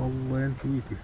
Аллайан тугуй ити?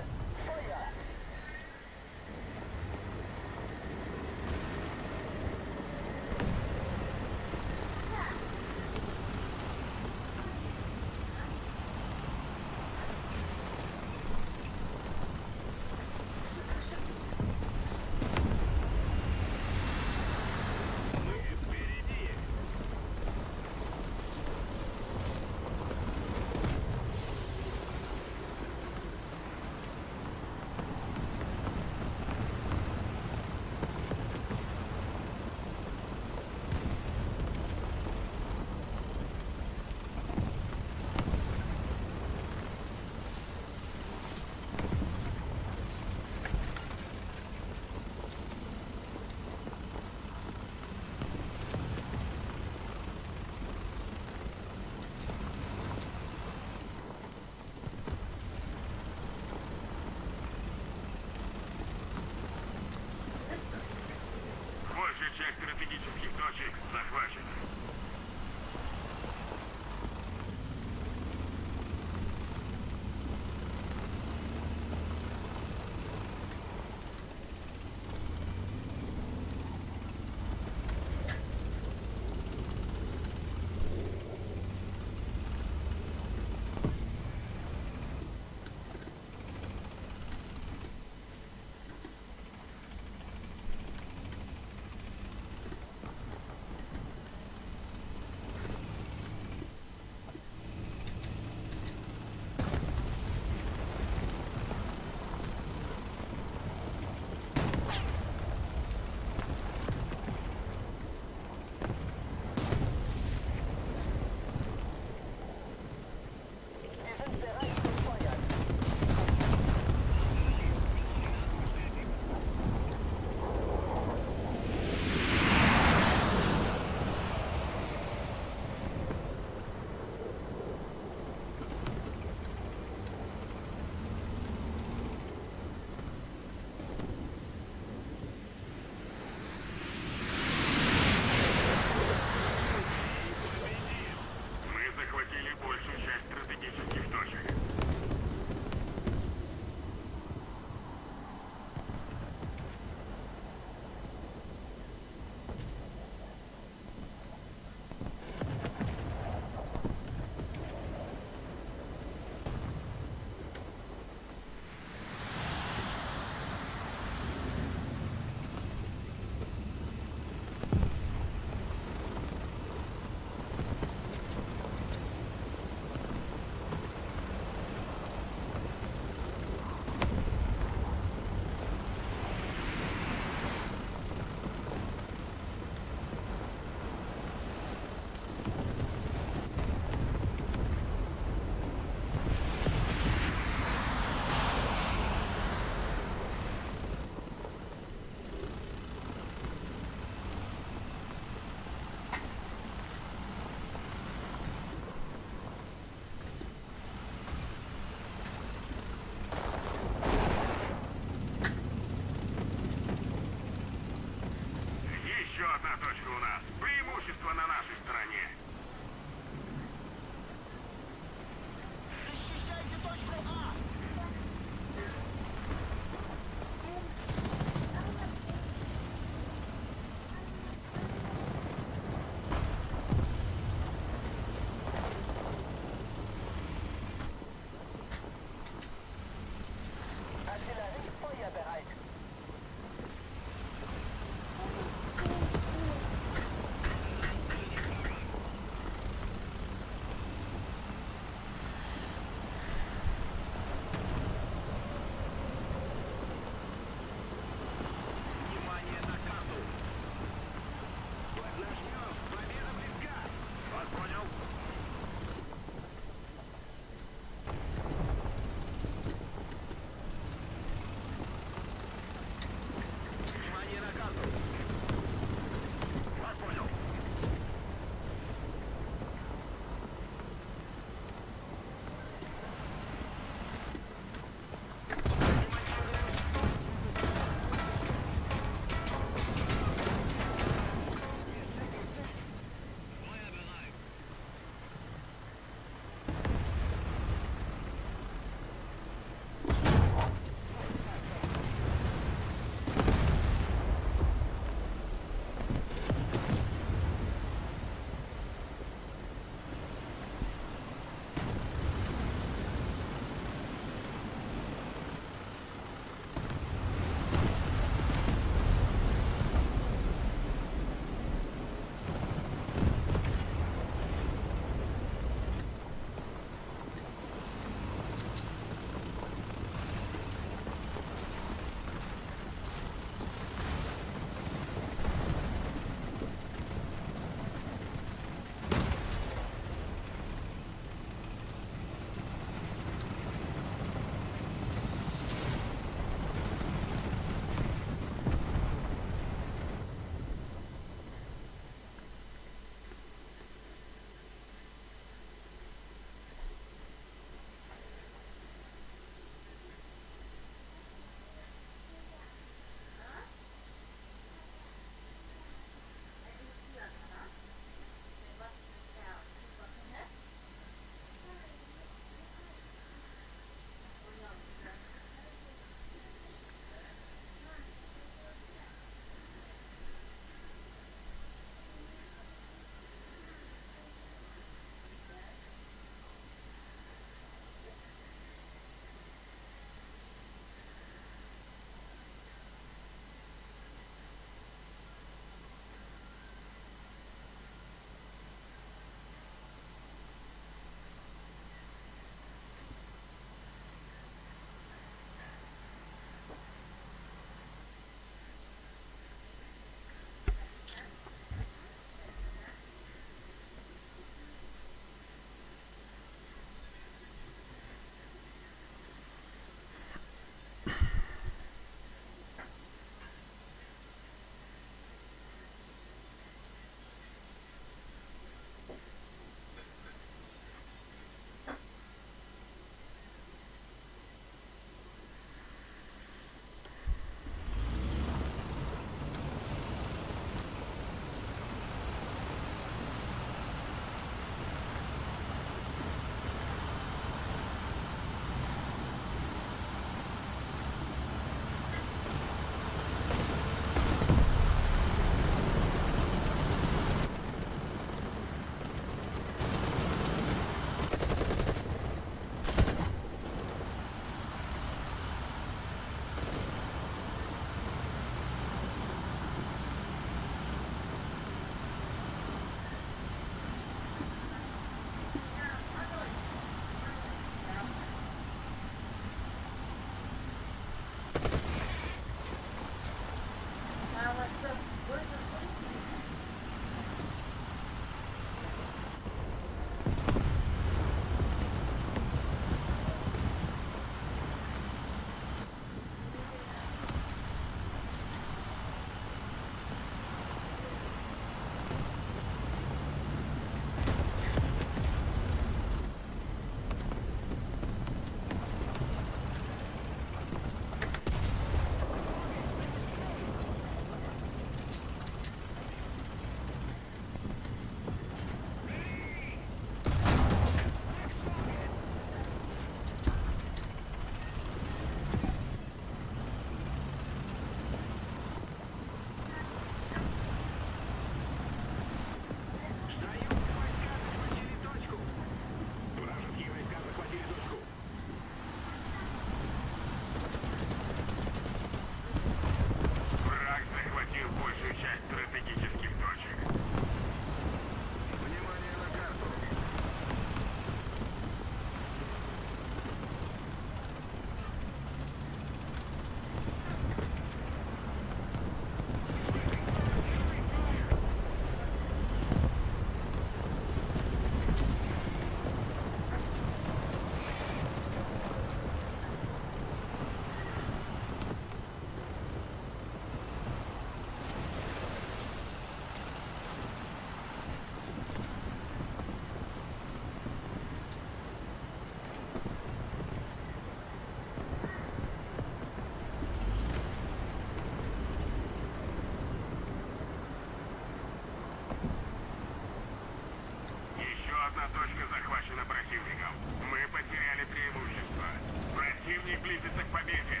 Точка захвачена противником. Мы потеряли преимущество. Противник близится к победе.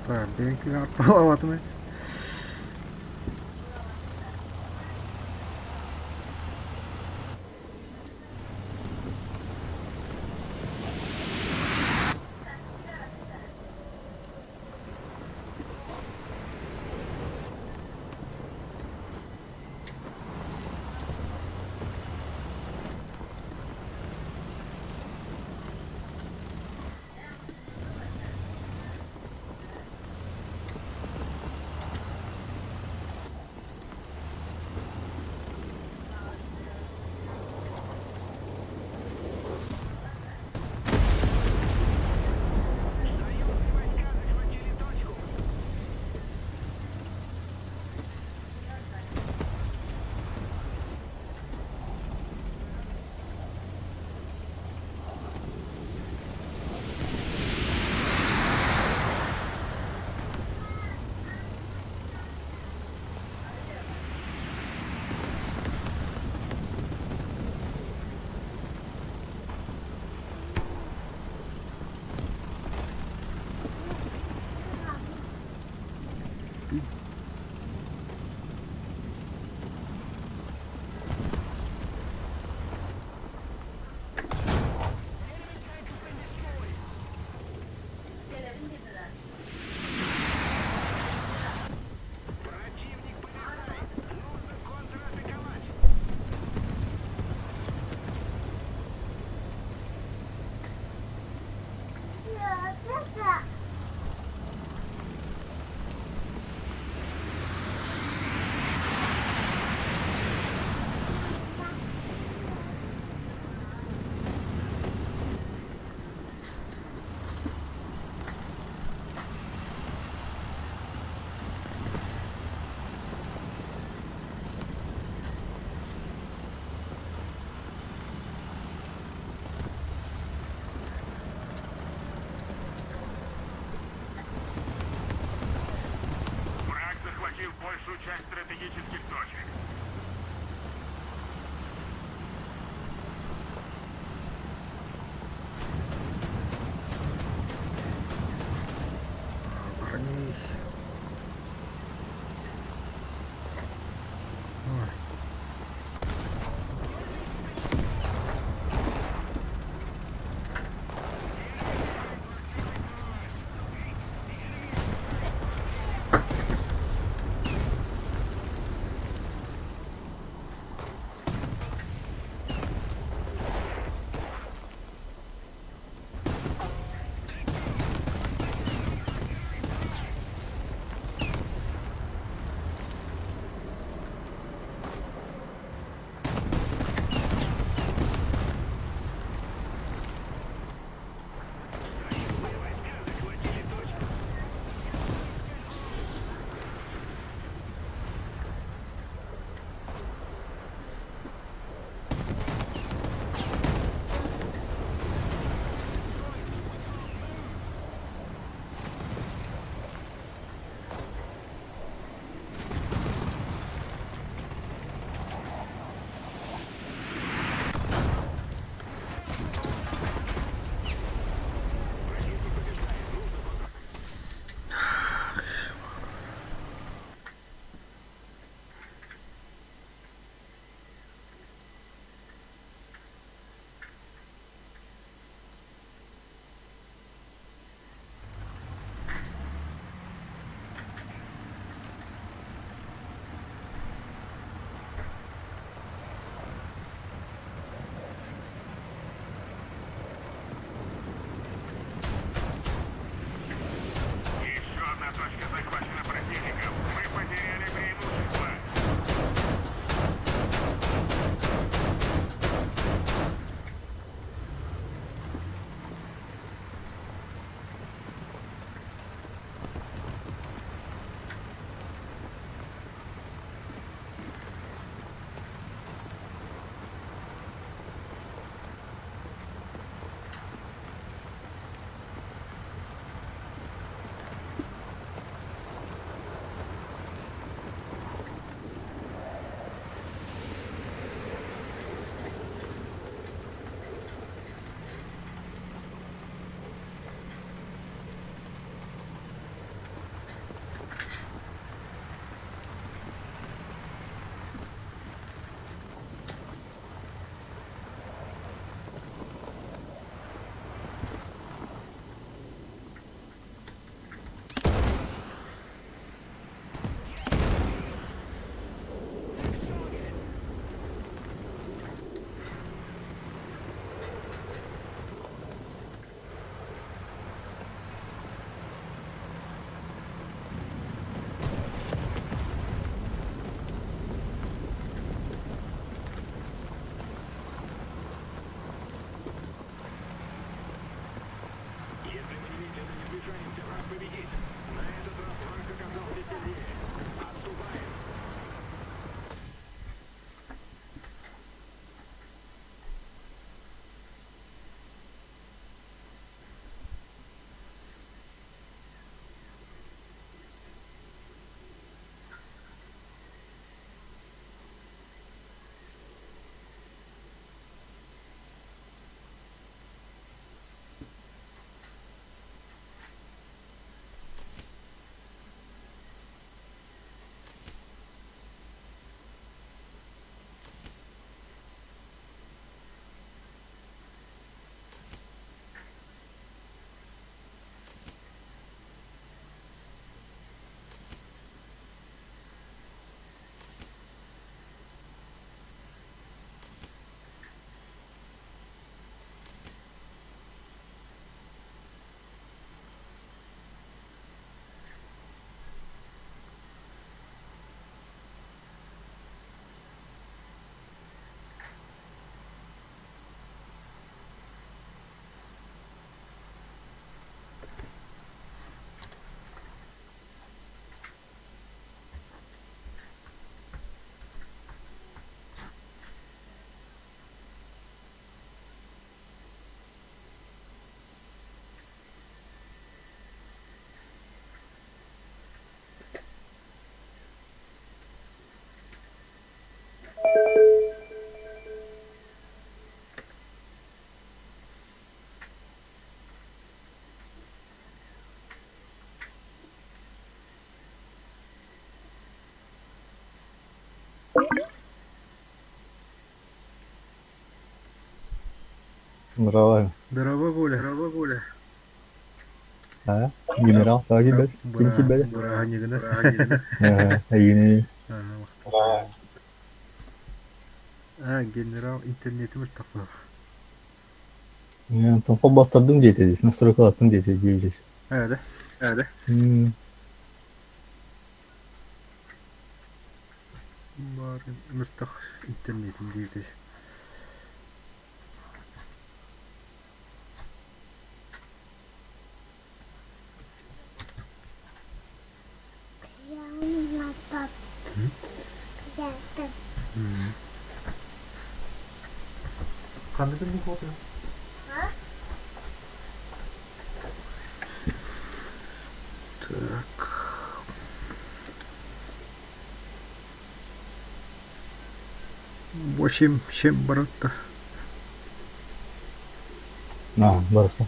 Так, бэйэҥ атталаабатым ээ. Враг захватил большую часть стратегических точек. Парней. Ой. Еще одна точка захвачена противником. Мы потеряли преимущество. Браво. Здорово, Коля. Здорово, Коля. А? Генерал, тағы килбэт? Ким килбэт? Бырааһынньыгына. Эйигини А, генерал интернетим ыртахпах. Антон холботтардым диэтэ дии, настройкалаттым диэтэ диэбитэ. Ээ, да. М, Баар мыртах интернетим диэбитэ. Ханнык күн Так. Восемь, семь баратта. А, барыста.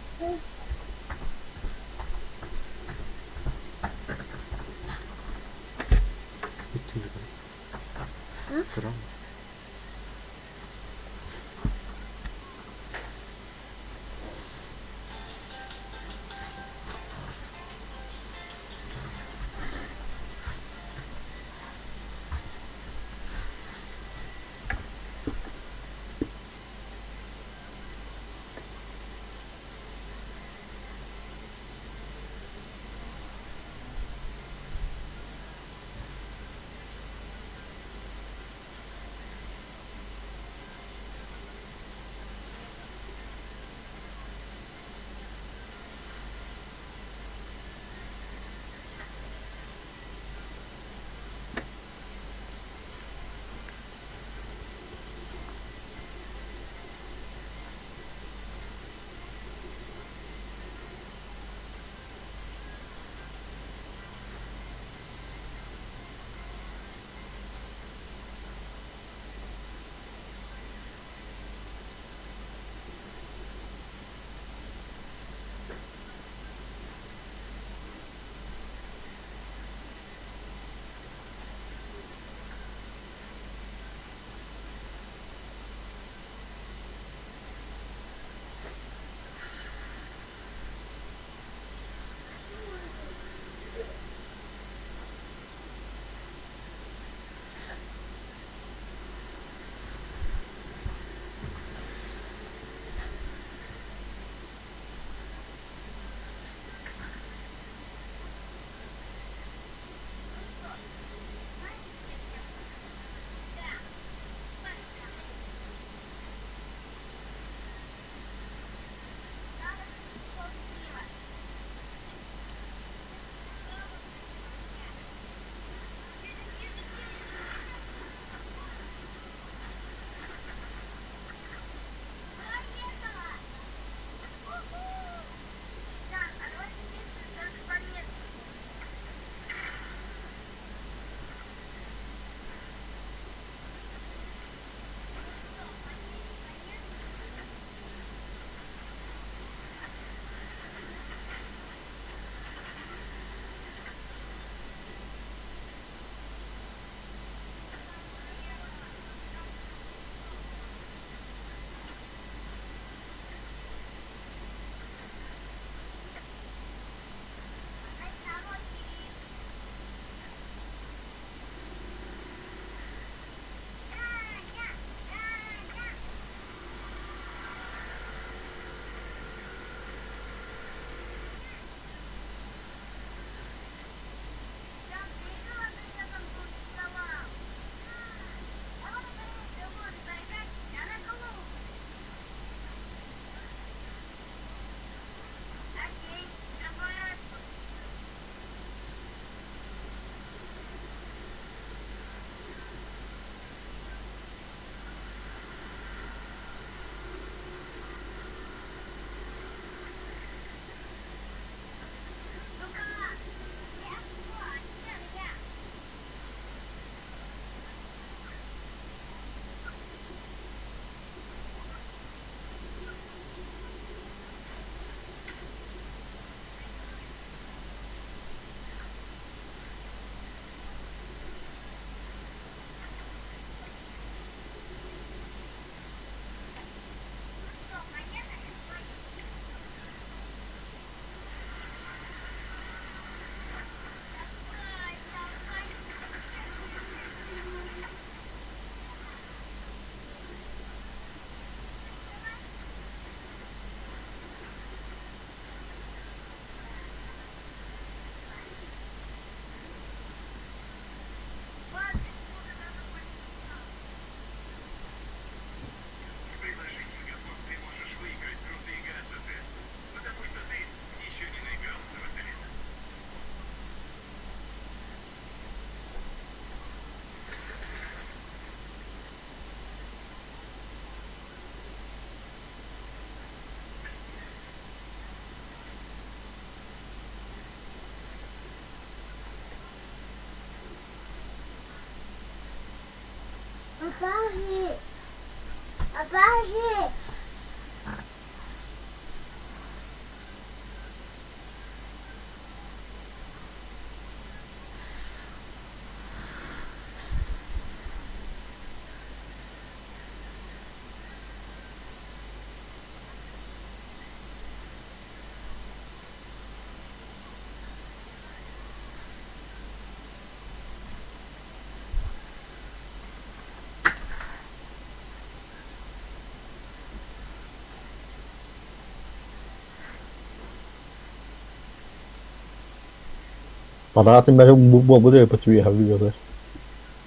Тараатын бэри буолбут эбит үөһэ бүлүгэр.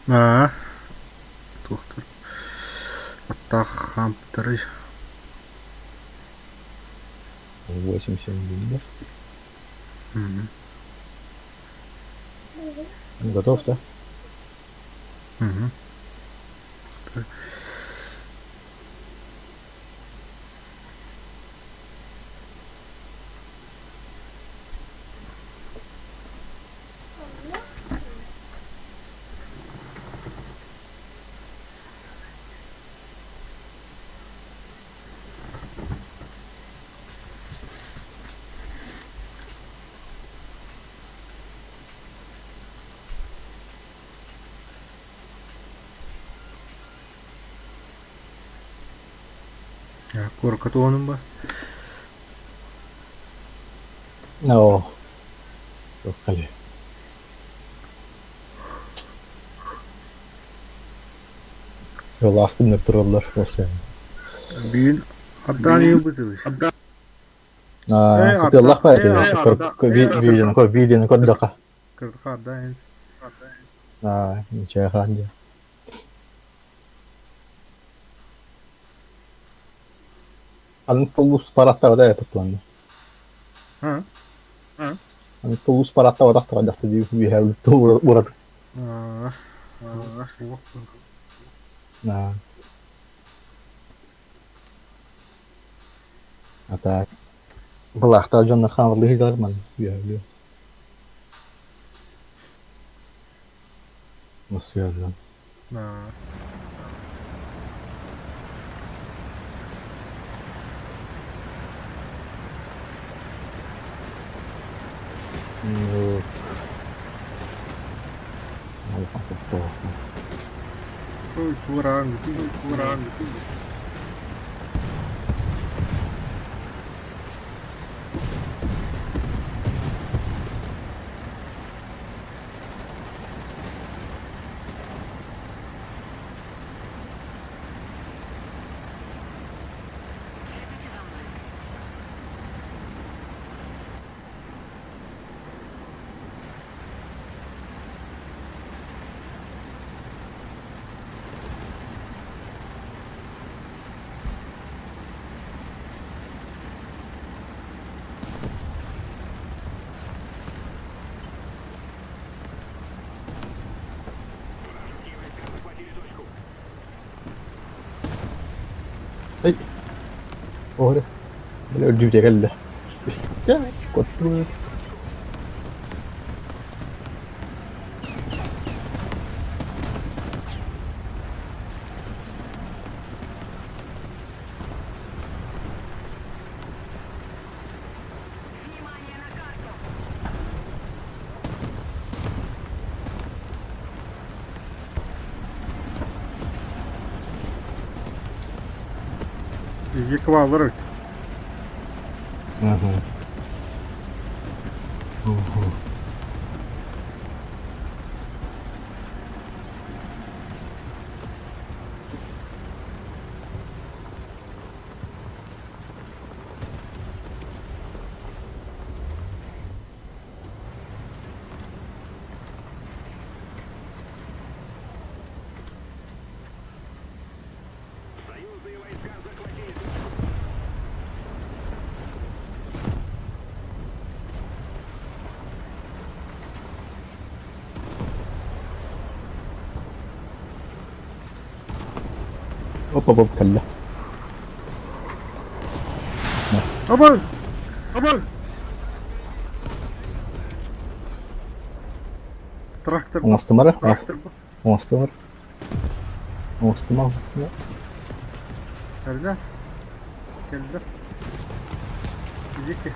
Аа, туохтар аттаах хаамтарый? 87 дииллэр. Готов, да? Мгм. Куоракка туһанын ба? Оо, туох кэлиэ. Лаас күннэр тураллар Бүгүн ардаан ыйылбытыбыз. Кытыаллах ба видеону көр видеону көрдөхө. Кырдыка ардаан. Чайхан диэн. Аны тулус параттабата эппит А? Аны тулус параттабатах таҕадахта дии үөһээ урат. А так былаахтаах дьоннор хаамырлыһыылар ман үөһээ Насыйаллан. Ну, улахан тохтоох. Туораан, туораан. Эй, Оһоре, били үрдүбүтэ кэллэ. Куттуу. Екі баллар эбит. Мгм. Мгм. Оп-оп-оп кэллэ. Абай! Абай! Трактор. Оҥостумара, оҥостумар. Оҥостума, оҥостума. Кэллэ. Кэллэ. Диэки.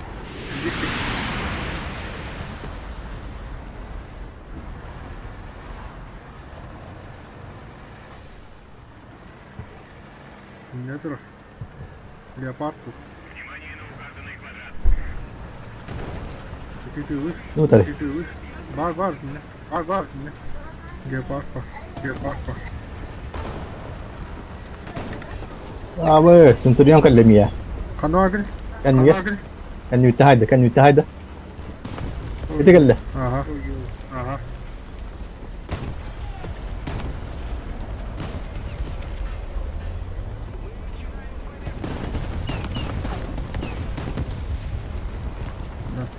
Диэки. Не турар. Леопард тут. Ити тыылыр. Ну, утары. Ити тыылыр. Бар бар Бар бар Леопард бар. Леопард бар. Абы, Центурион кэллэ мия. Ханаагын? Кэннигэ. Кэнниүттэ хайда, кэнниүттэ хайда. Ити кэллэ. Ага. Ага.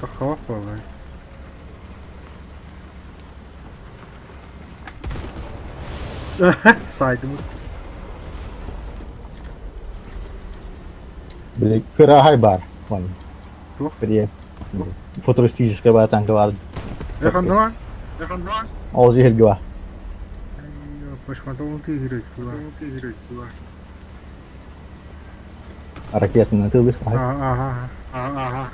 Таххабах буоллай. Саайдым. Били кыраһай баар. Вон. Туох? Били футуристическая баар танка баар. Эханнаа? Ол жиһирги бар. Башматон тыгырык. Ракетаны тылыр. Ага, ага.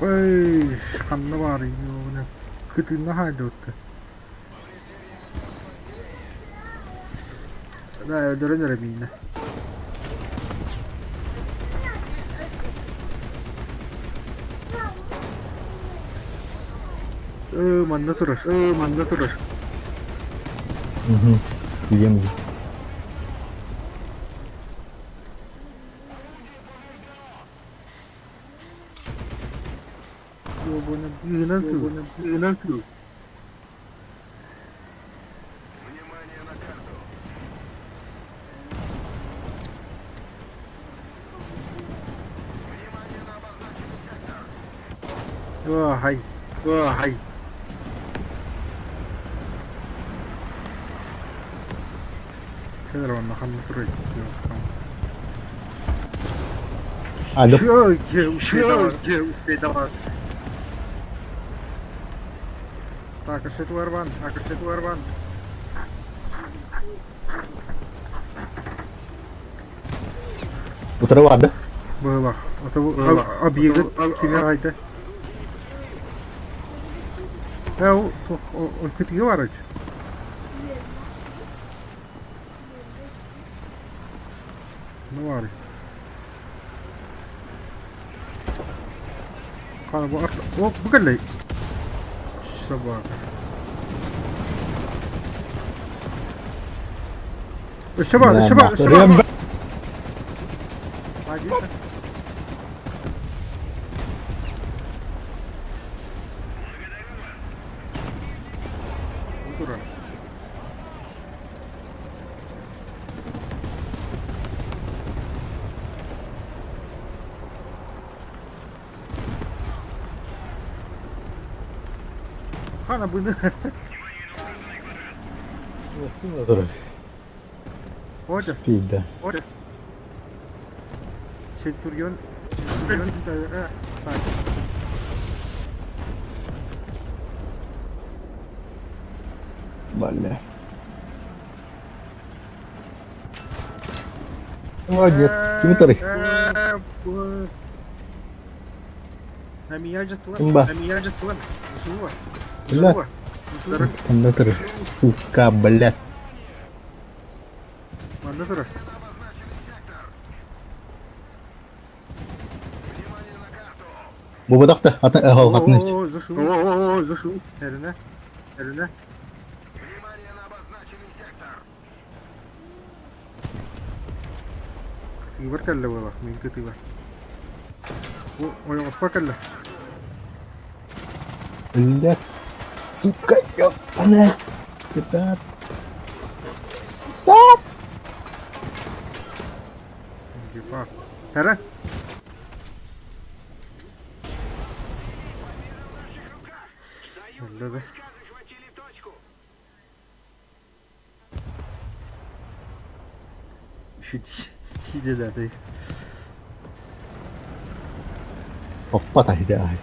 Ой, ханна баарый кытыынна хаайдыбытта. Да, өлөрөн эрэ миинэ. Манна турар, манна турар. Угу. Ем. Быынан кыл, быынан кыл. Внимание на карту. Внимание на обозначенный сектор. Хай, хай. Кэлэр онно ханна турар? Алло. Так, Арбан, Арбан. Утары барды. Быһылах. Объект кимер айда. Э, кытыгы бар. Ну бар. Қана бұл арт... О, бұл Собака. Өссө бар, өссө бар, өссө бар. Турар. Хана быны. Оля, Спида. Оля. Centurion, Centurion, сай. Бля. Молодец. Кими Имба. Бля. Кондуктор, сука, блядь. Манна турар. Бу бадахта, атын атын. О, зашу. О, зашу. Эрine. Эрine. Внимание на обозначенный сектор. Кытыыбар кэллэ буолар, мин кытыыбар. О, ойоҕоспор кэллэ. Блядь. Сука, ёбаная. Ребят. Гепард. Эре. Өллө да. Захватили точку. Сиделәти. Опа, тахиде ай.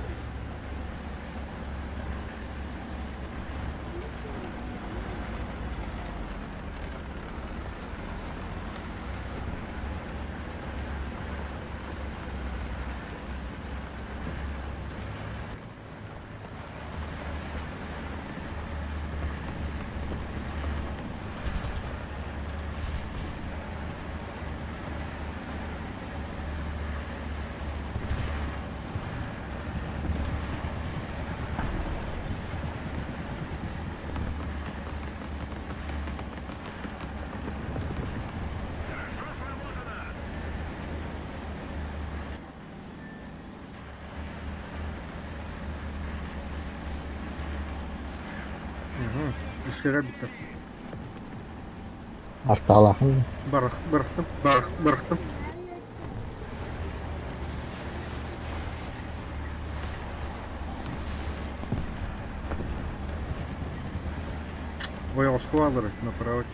Точкаҕа бүттэ. Артаалаахын Барах, барахтым, барах, барахтым. Ойоҕоско бааллар направо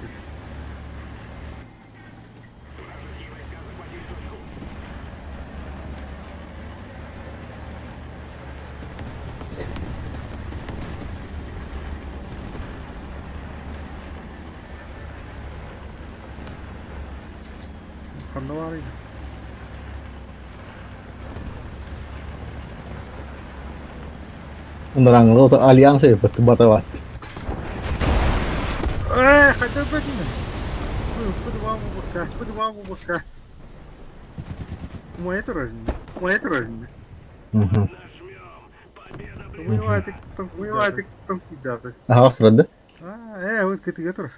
Ханна баарый? Ынырааҥҥы альянс эбиппит батабат. Ээ, хайдах бэтинэ? Бу Умайа турар умайа турар Аһаҕас турар да? Ээ, вот кытыга турар.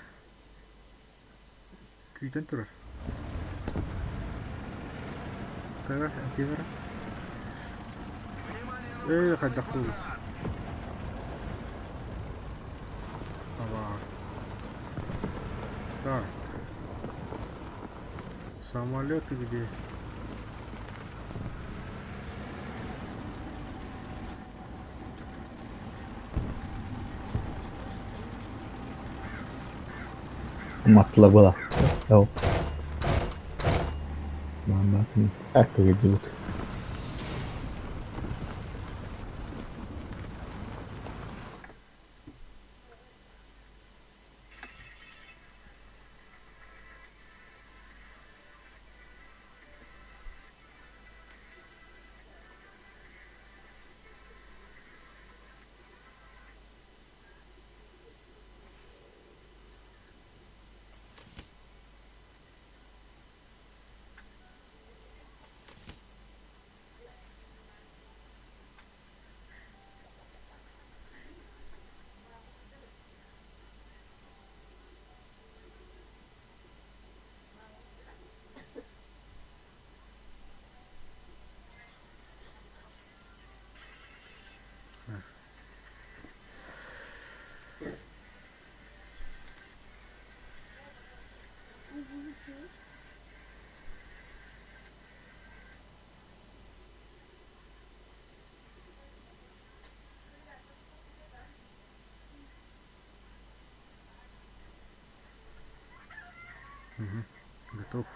Күүтэн турар. Тара, антивара. Ээ, хайдах буолуй? Абаа. Так. Самолеты где? Уматтылар буола. Ол. Мааматын аккырдыбыт. Готов.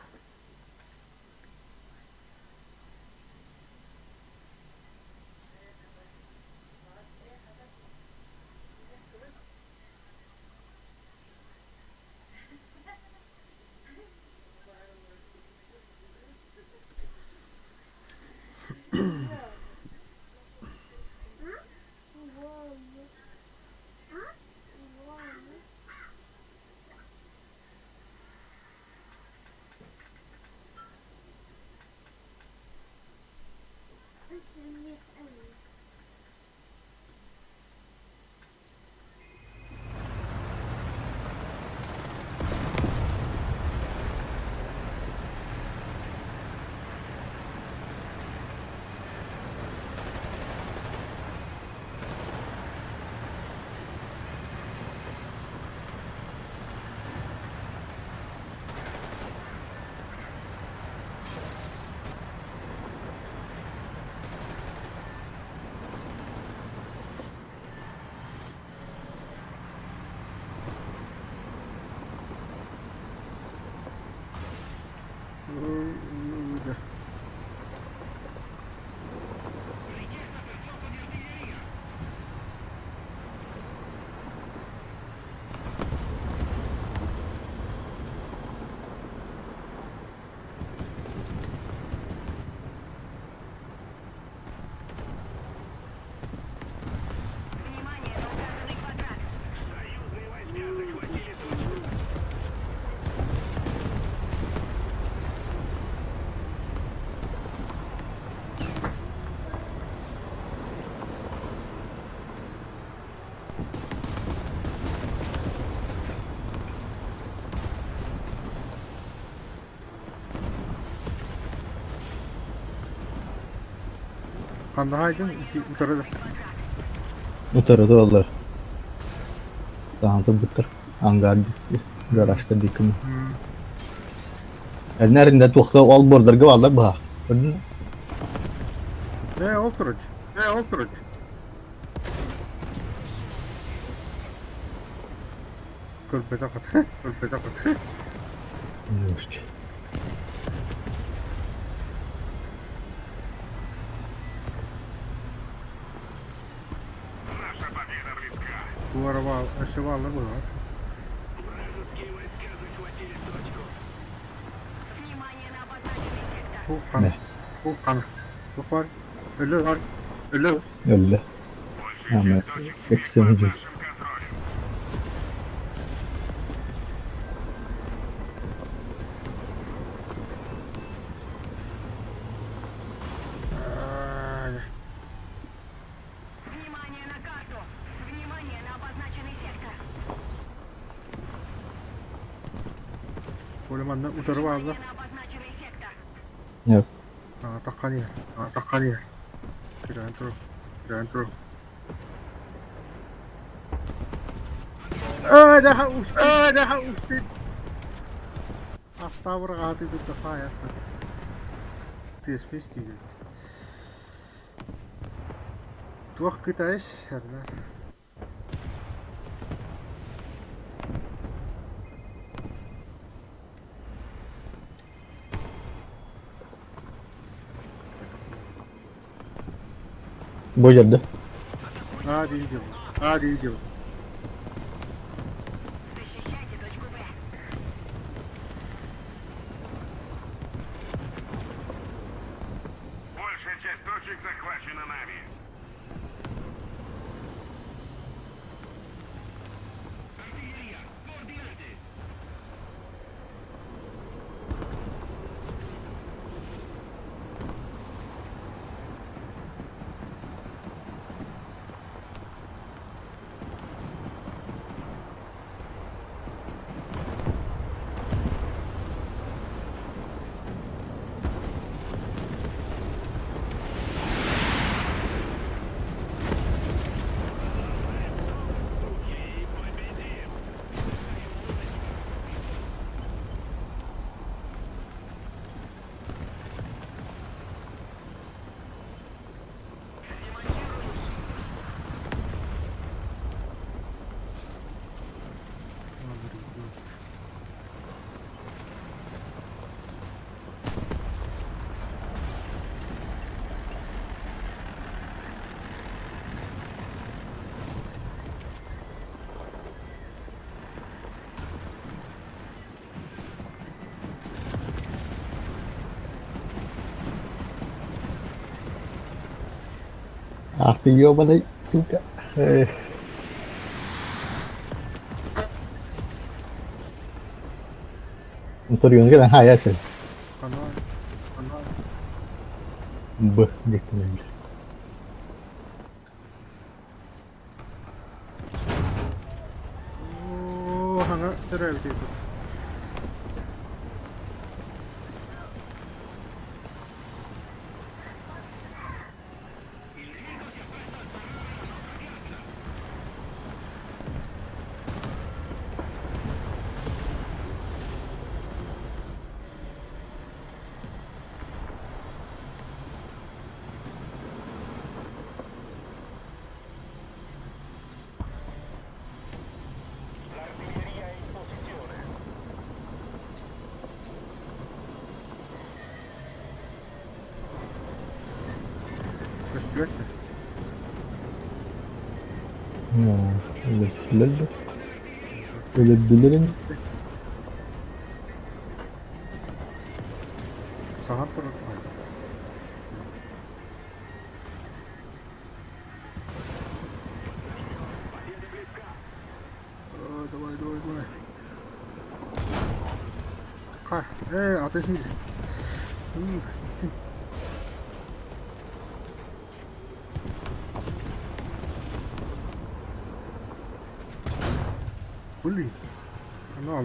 Ханна хаайдың утары Утары тураллар. Таһан турбуттар ангар диэки, гаражтар диэки Эрнэринде туохта ол бордарга бааллар быһа. Көрдүн Ээ, ол короче. Ээ, ол короче. Көрбөтөх көрбөтөх Наша победа близка. Туора өссө бааллар быһа. Вражеские войска захватили точку. Внимание на обозначенный сектор. Туох Туох Туох бар? Өлө бар. Өлө. Өллө. Большая Ама часть точек теперь эксен под жүр. нашим контролем. Внимание на карту. Внимание на обозначенный сектор. Коля манна утары бааллар. Внимание на обозначенный сектор. Нет. Таххан иһэр. Таххан иһэр. Киирэн тур. Киирэн тур. Ээ, да Ээ, да успеть. Автоврагаты тут такая Ты сместили. Туох кытаеш, эрнэ. Бу жерде. А, видел. А, видел. Защищайте точку Б. Большая часть точек захвачена нами. Ах ты ебаный, сука. Эх. Интервью хайа сен. Ана, ана. Б диктен. Оо, хаҥа төрөөбүт L'artiglieria è in posizione. Көстүбэт. Өлөрдүлэр. Өлөрдүлэр. Саһан турар. Давай, давай, давай. Ха, аты Ух, Блин. Ну,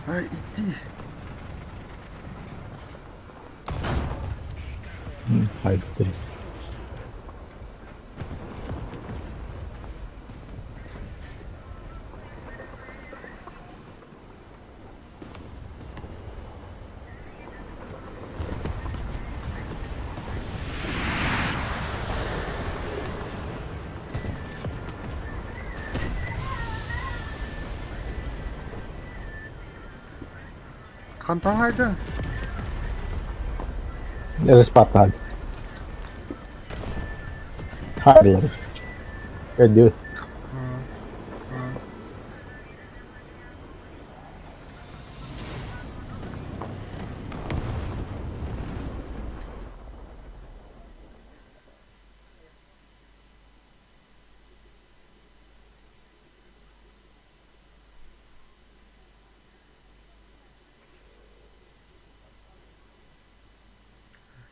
Ай, иди. Хаайбыттар. Хантан хаайдыҥ? Ыспааттаһан. Хаайдылар. Өйдүүр.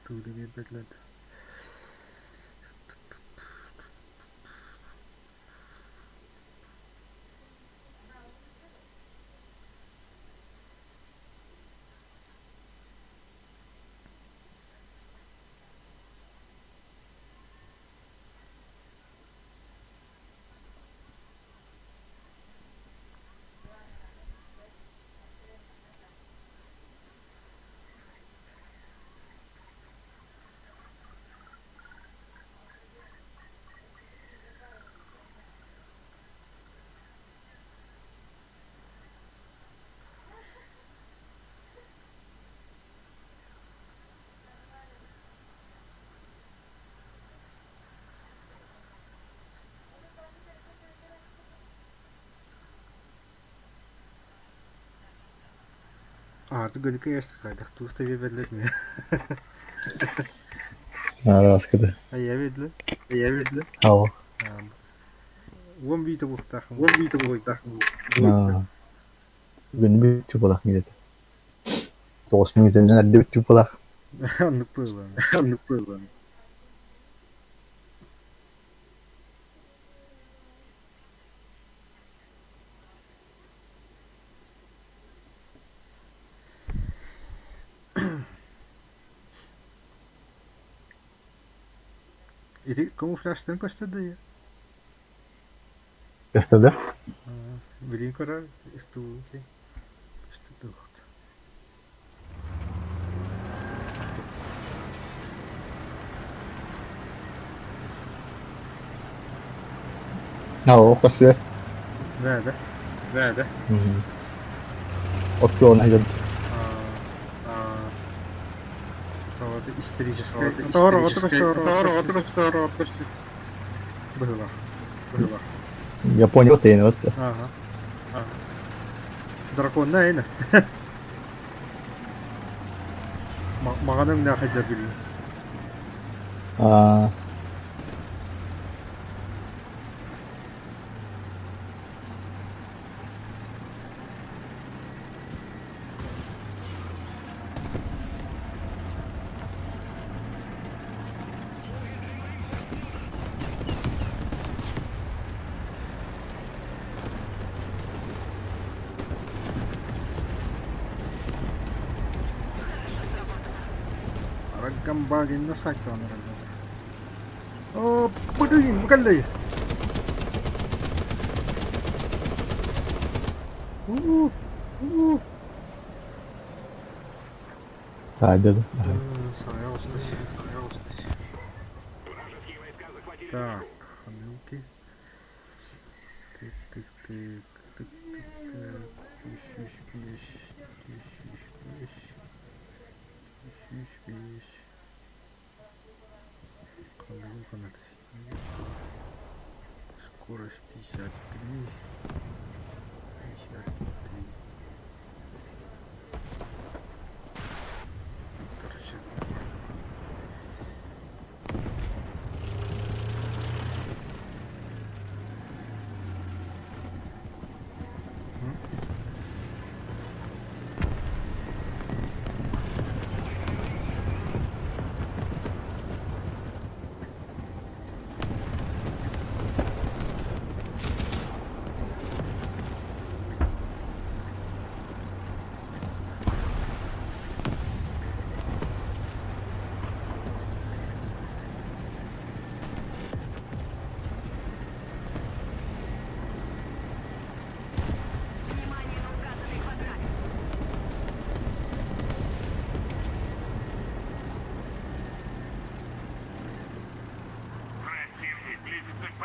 Тугу да биэрбэтилэр да. Ааты гөлүкэ эстэ туох да биэрбэтилэр мин. Араскада. Айа биэрдилэр. Айа биэрдилэр. Ау. Уон биитэ буолуохтааххын. Уон биитэ буолуохтааххын. Бүгүн бүтү буолах миэтэ. Тоҕус мүнүүтэнэн эрдэ бүттүк буолах. Оннук буолуо. Оннук буолуо. Ити камуфляжтан көстөр да Көстөр да? Билин көрөр истубути көстөр Оо, көстүө. Да, да. Да, да. Оттуон айдын. Историческай. Быһылах. Быһылах. Япония тейін өтті. Ага. Драконна айна. Маҕан өҥнөөх сылдьар билим. Аа. Арагамбаагинна сайтан О, блин, кэллэй. У, у. Саайда. Так, хамилки. Тык, тык, тык, тык, тык, тык. Үс, үс, биэс, үс, үс, биэс, үс, үс, биэс. Скорость 53, 53. Короче.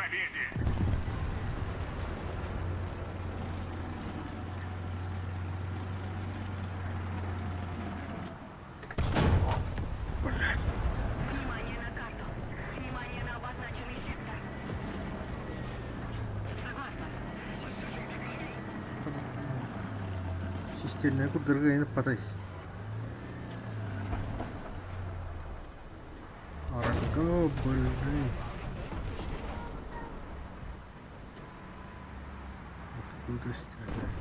победе! Блядь. Внимание на карту. Внимание на обозначенный сектор. Согласна. Систернэ курдарга эйиэхэ патай. Арга блин. Откуда стреляют?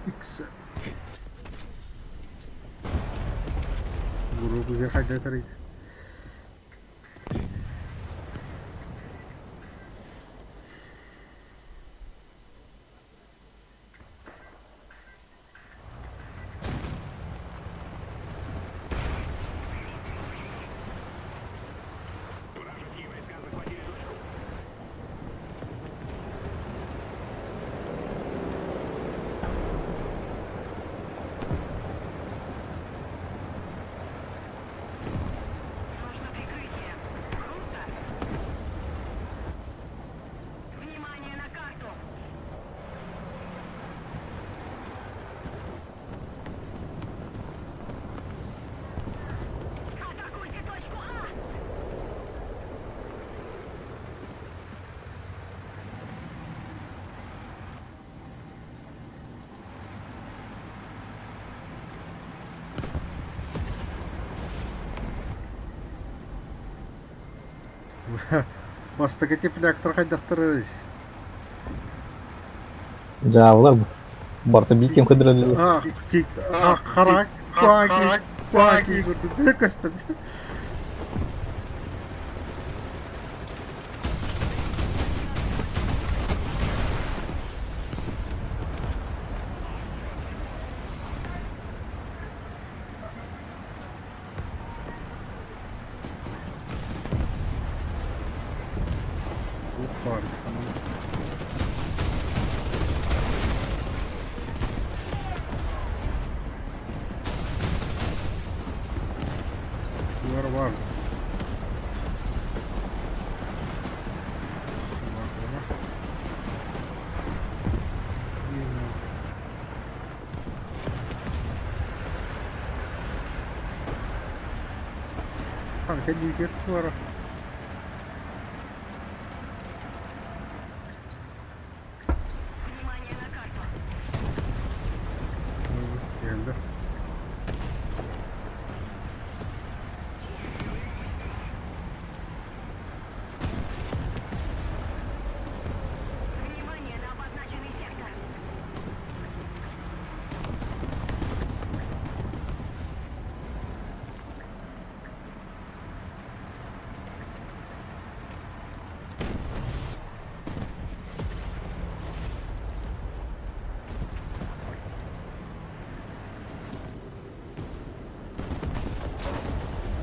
Икс. Буругуга хайда тарыйда. Вражеские войска захватили точку. Нужно прикрытие. Круто. Внимание на карту. Атакуйте точку А! Бастакы тепляктар хайдахтарый? Дьаабылар барыта биир кэм көрдөрөллөр. Ах, харак, куаки, куаки курдук көстөр. Опа, Бар бар. Танка диэки туора. Внимание на карту. Geldi. Внимание на обозначенный сектор.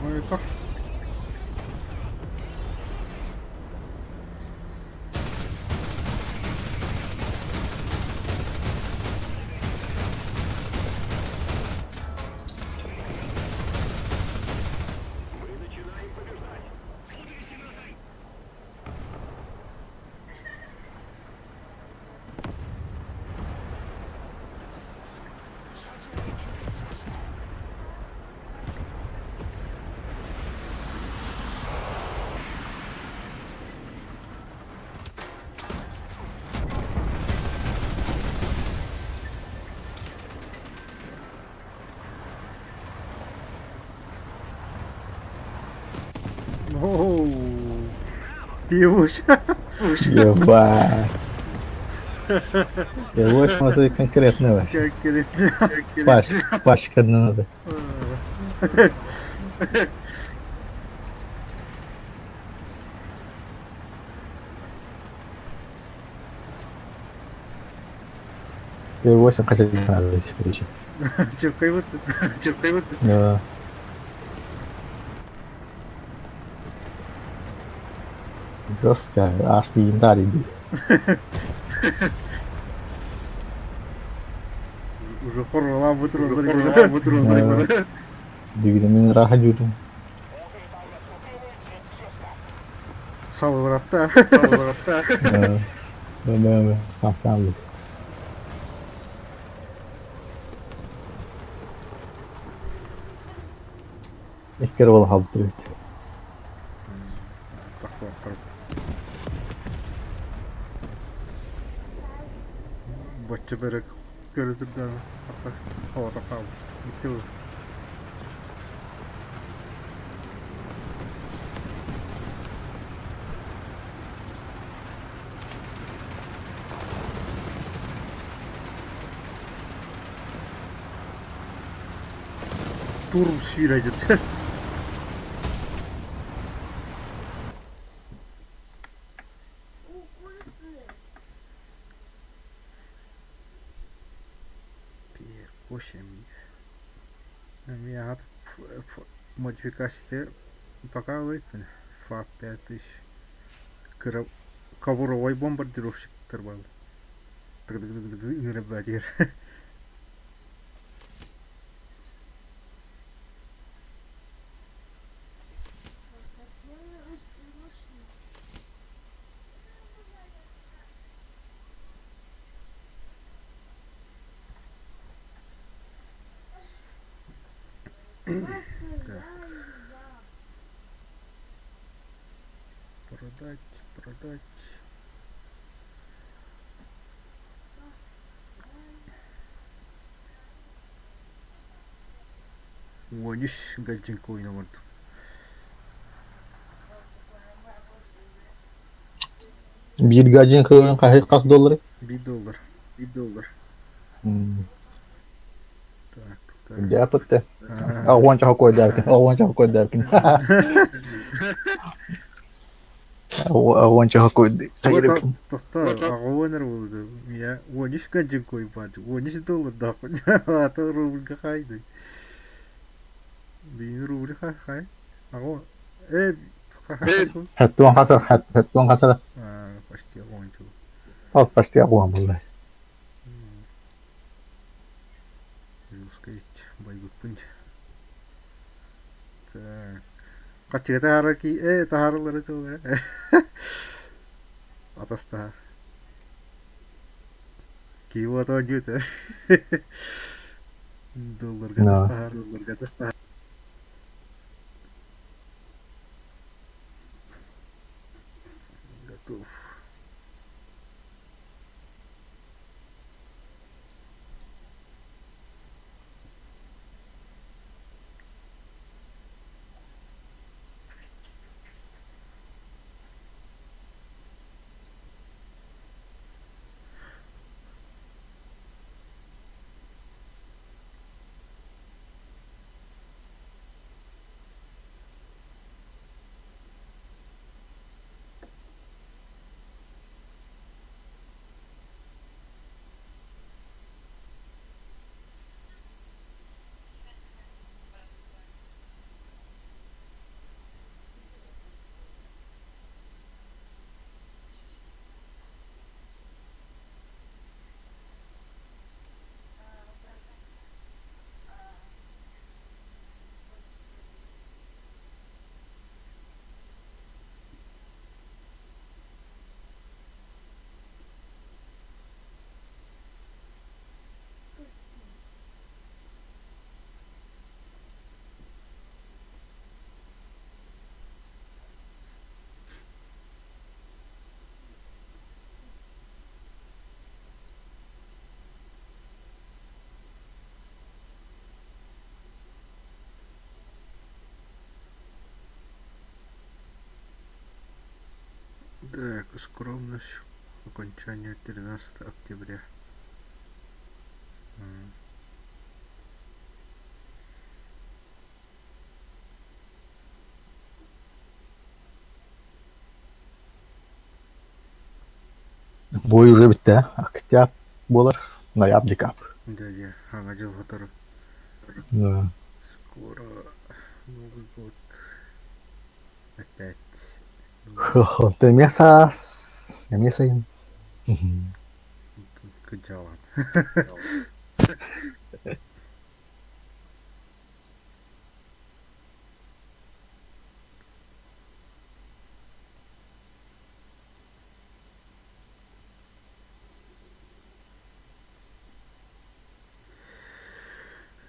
Ой, как? Мы начинаем побеждать! Оу. Пивуш. Ебать. Ебать, смотри, конкретно вообще. Конкретно. Паш, пачка надо. Е8 хотя бы надо теперь еще. Чөкөй Чөкөй Да. Жестко, аж легендарий. Уже хорролам вытуру. Вытуру. Дивиденин ырааһа дьуутум. Салыбыратта. Э, Хамсаан Икки эрэ буола хаалбыт эбит. Боччо бөрө көрө турдаҕына оҕото хаалбыт. Икки Турм сүүрэдит. Модификация пока ылыйпын ФАП 5000 кыра ковровой бомбардировщиктар бааллар. Тыгдыгдыгдыгы Так. Продать, продать. Уонүс гаджинкоин оҥордум. Биир гаджин кыырын хаһый хас доллары? Биир доллар. Так, так. Дьаапытты. Аҕуонча хокуойдаабыкын, аҕуонча хокуойдаабыкын. Аҕуонча хокуойды. Хайырыбыкын. Тохтоо, аҕуон эрэ буолду. Я уонүс гаджинкой баады. Уонүс доллардаахпын. Ата рубльга хайды. Биир рубль хай. Аҕо э Хэттуон хасар, хэттуон хасара. Почти аҕуонча. Ол почти аҕуон буолла. Русская байбыппын. Так. Хаччыга таһаарар ки э таһаараллара чуолай. Атастаһар. Киһи оонньуу этэ. Долларга атастаһар. Готов. Так, скромность. Окончание 13 октября. Бой уже бүттэ. Октябрь буолар, ноябрь, декабрь. Да, я саҥа дьыл сотору. Да. Скоро Новый год. Опять. Ты эмиэ саас, эмиэ сайын. Кыдьалан.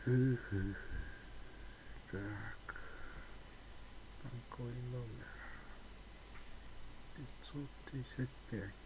Так, танковый номер 535.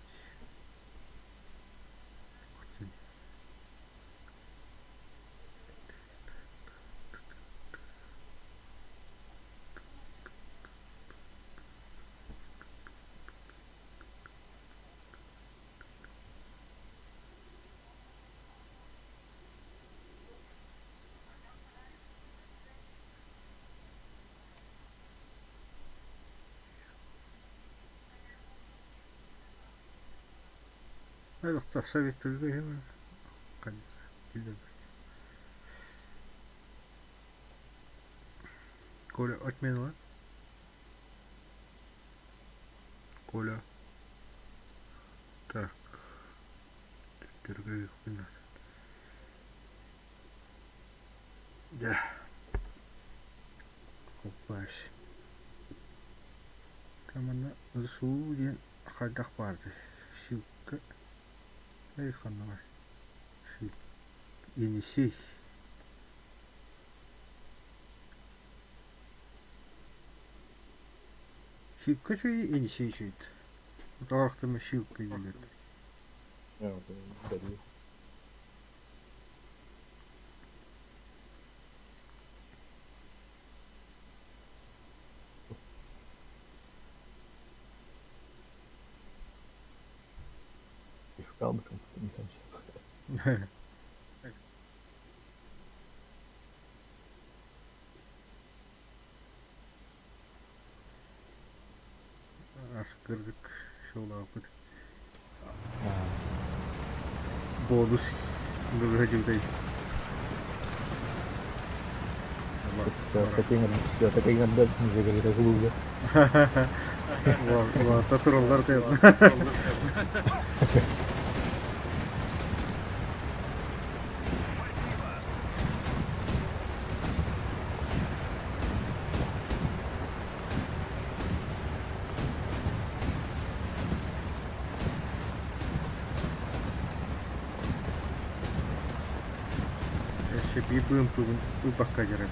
Коля, отменила. Коля. Так. Дьэ. Купаюсь. Манна СУ диэн хайдах баарый? Силка эй ханна Енисей. Силка үчүгэй, Енисей үчүгэй. Утаҕарахтарына Силка дииллэр. Кырдьык шоулаабыт. Бонус дьыбытай. Такиҥ загорит клубе. Татураллар Өссө биир быымпыбын ылбакка дьарым.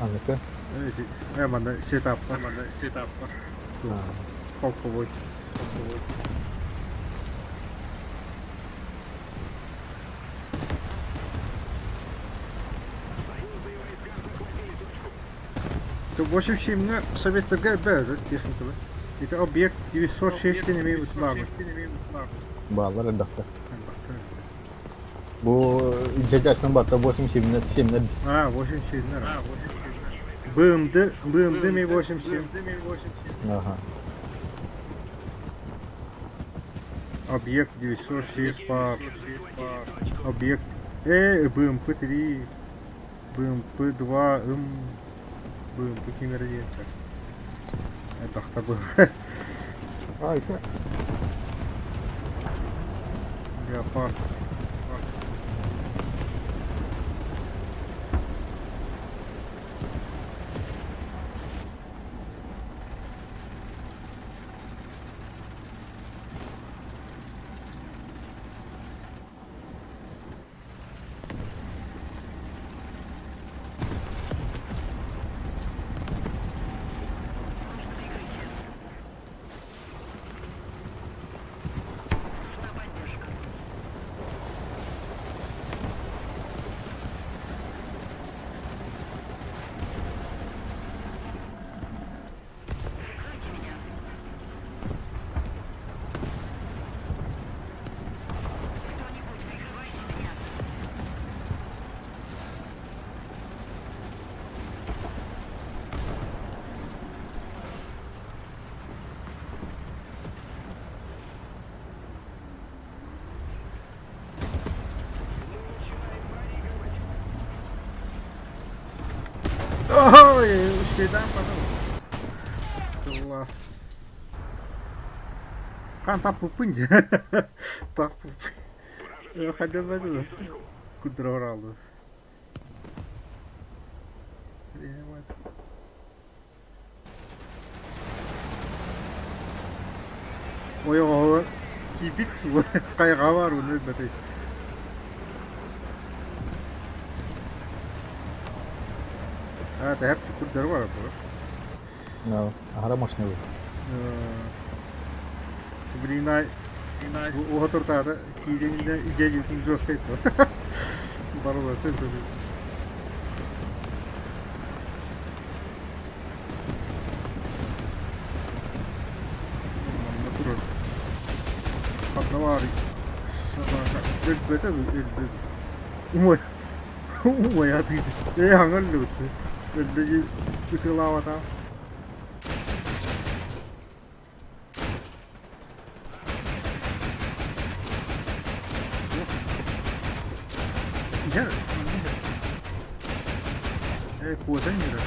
Аныка? Манна сетаппар. Манна сетаппар. Полковой. Полковой. 87 Советтарга бөөлөр техникалар. Ити объект 906 эмиэ баар. Баалар элбэхтэр. Бу дьадьаачтан барта 87 7 А, 87 БМД, БМД ми 87. Ага. Объект 906 пар. Объект Э, БМП-3, БМП-2, М, БМП кимэрэ диэн Элбэхтэ бу. А, это Леопард. Нужна поддержка. Прикройте меня. Кто-нибудь, прикрывайте меня. Ой, успейдаан потом. Класс. Хаан таппыппын дьэ. Таппыппын. Хайда бэтэ Кудровар алды. Ойоҕоһугар киирбит хайҕа баар уонна өлбөтүй. А, это хеп курдары бар бу. Аһара мощный был. Блин, уһатыртаата киирэнинэ дьэ жесткай барылар. Манна турар. Ханна баарый? Өлбөтө өлбөт. Умай. Умай атыычы. Ээ хаҥа өллүбүт. Өллө ытыалаабатаа. Иһэр. Ээ куотан иһэр.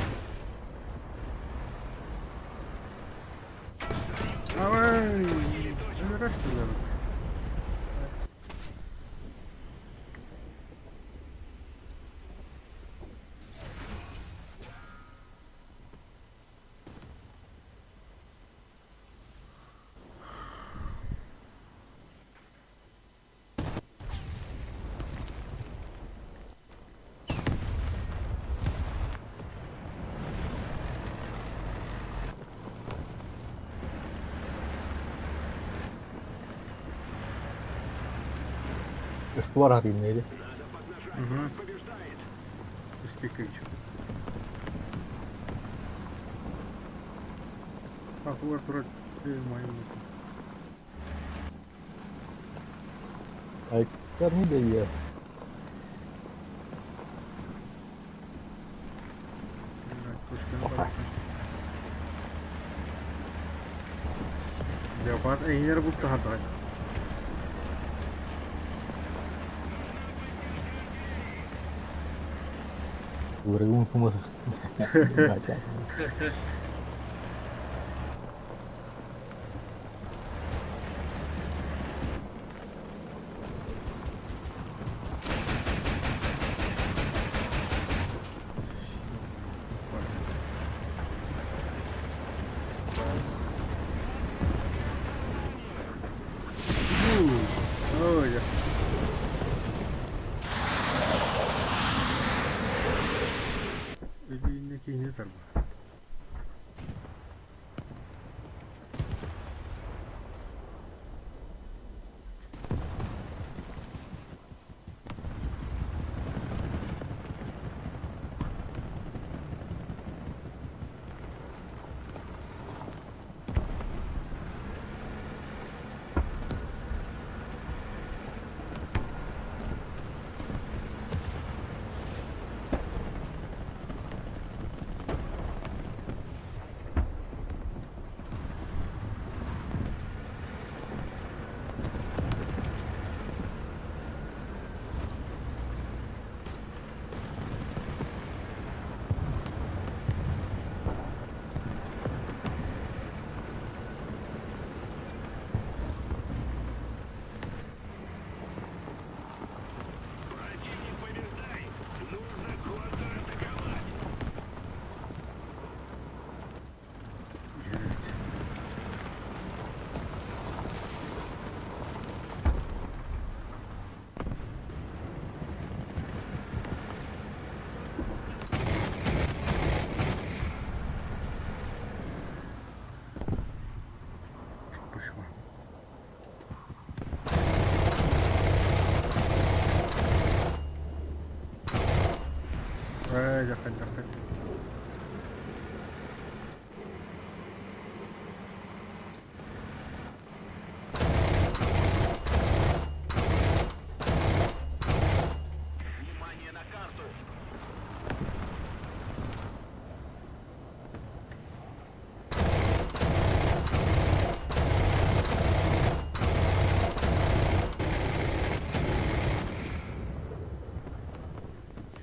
Давай! Өлөрөр сылдьабыт. Эсквар аһатыынныы Угу. Истикич. Ахуар турар Айкарны бэйэ. Леопард эйнер бултаһардаҕай. Врагу помог. Ой, Өлүүнэ киһини сарба. Противник побеждает! Нужно контратаковать! Блять. Пошла. Ай, доход, доход. Внимание на карту!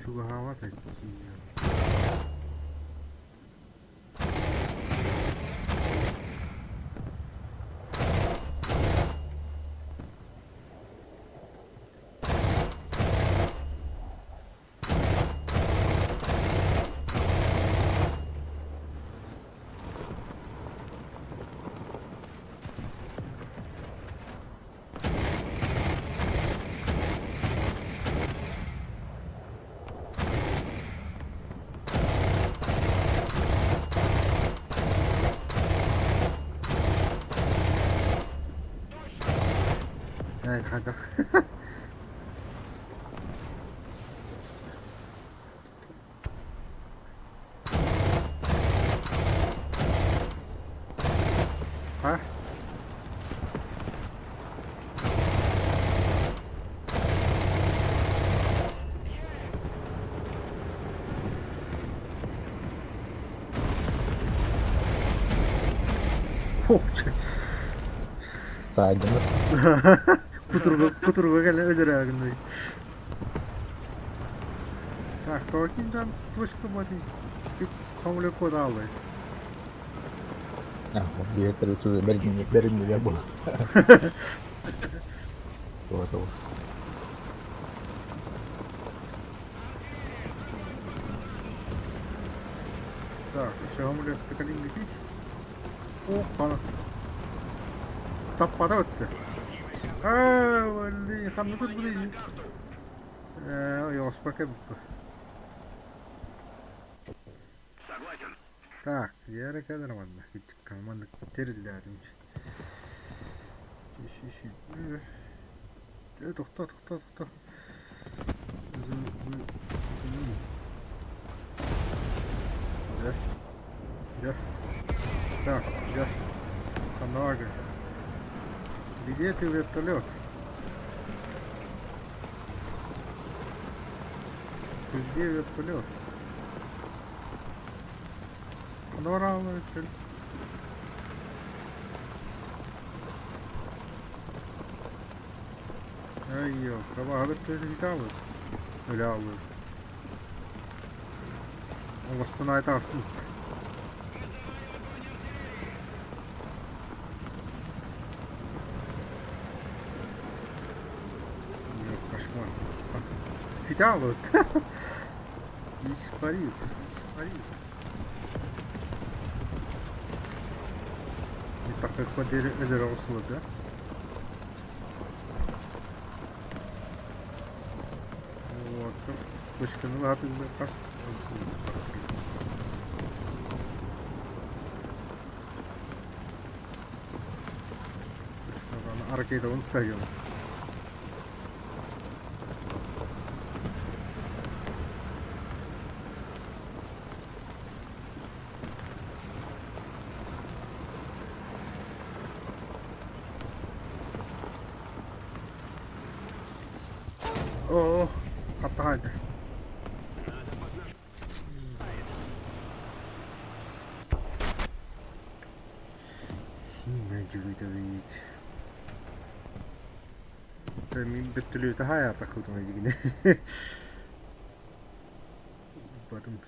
Чугаһаабат Хайдах А? Ох, Саадьаны. Кутурга, кутурга кэлэн өлөрөөгүнүй. Так, тоокиндан точка бати комле кодалы. Биһиэттэр бэриннилэр була. Туга Так, еще омлет калингитич. О, хана. Таппата өттө. Аа, блин, ханна турбутуй? Ээ, ойоҕоспор кэлбиппит. Так, Вера кэлэр манна маннык тэриллээтим. Тохтоо, тохтоо, тохтоо. Дьэ, дьэ. Так, дьэ. Ханнаҕа Где ты, вертолет? Ты где вертолет? Ханнаҕа вертолет? Айയോ, табаһабыт төһүтаабыт өлө ааллыбыт. Оҥостон аайы таҕыстыбыт. Кошмар. Питаабыт. Испарился, испарился. Тахсыахпа диэри өлөрө оҕустулар да? Вот, точканы лаһатыыллар хас Аракетабын тутайыам. Оо, хаттаҕайда. Дьүгүтэбит. Мин бөттөлүөтэ хаайаатахпытына дьигинэ. Батым.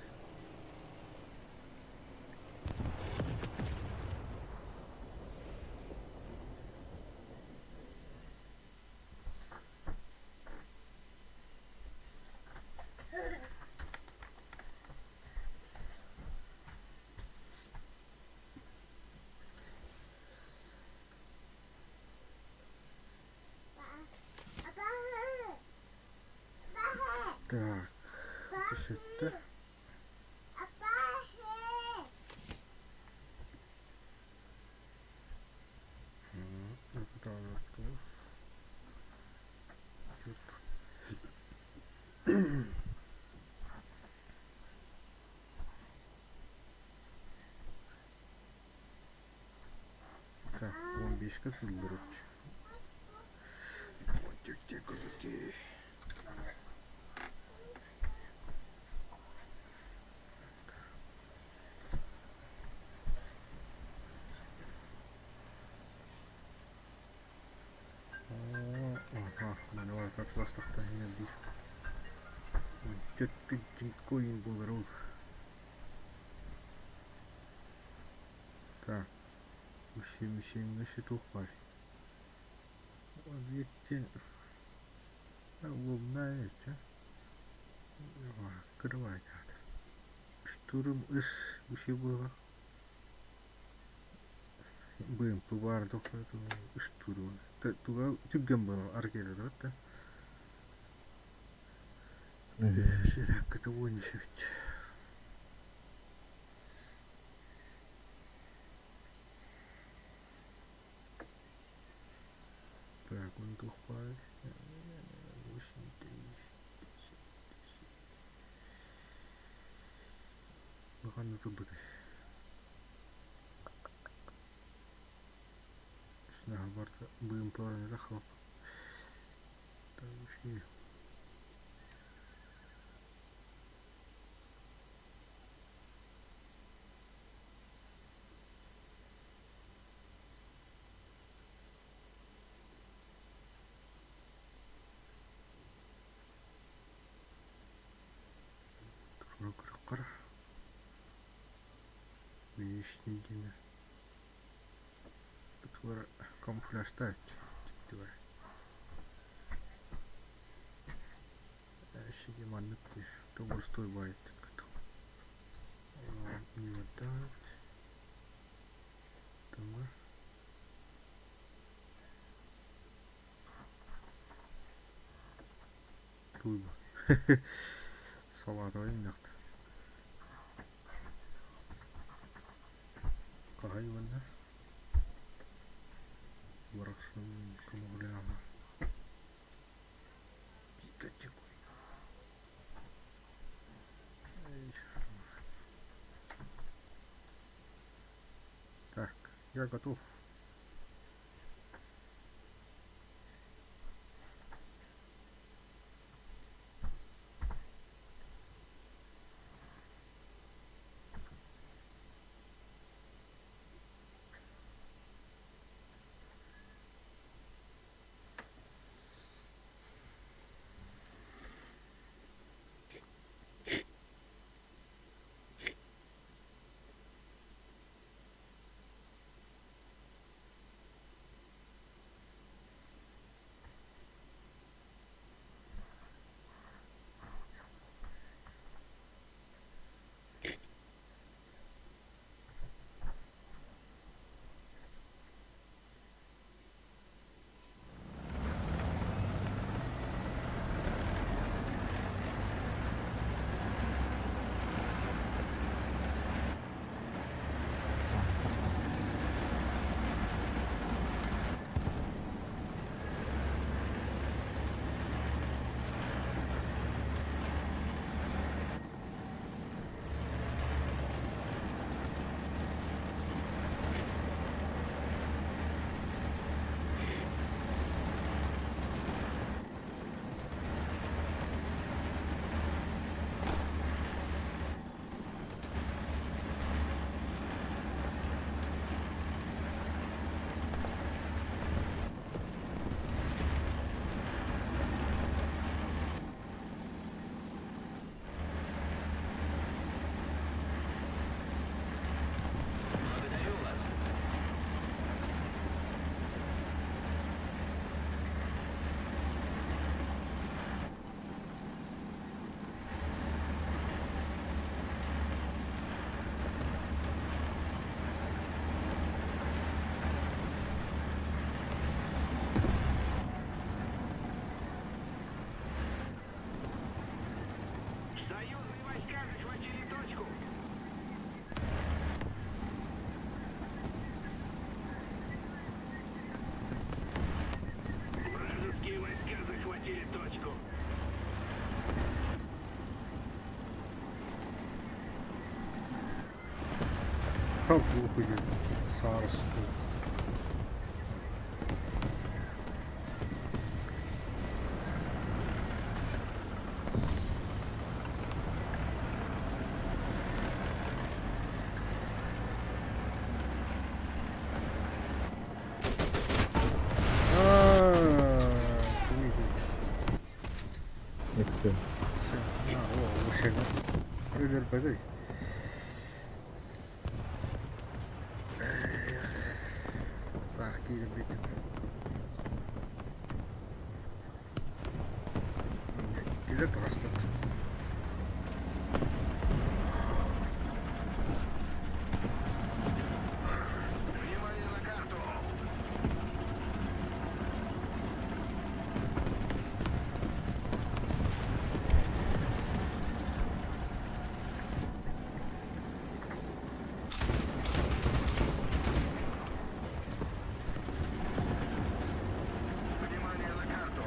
Так, түсүттэ. Так, 15 тыллырыч. Так, туох баар? Объекте Штурм ыс учебыга БМП баар штурм туга түргэн буолар аркеталар да Сүрэккэ Так, он туох баарый? турбутай? Барыта быымпыларан хлоп. Видишь, камуфляжтаах Маннык боростуой Салаатовай Хаһай уонна Так, я готов. Союзные войска захватили точку. Вражеские войска захватили точку. Как выходит царство? Nexia. Өлөрбөтүй. Таах киирбитим. Киле просто. Внимание на карту! Внимание на карту!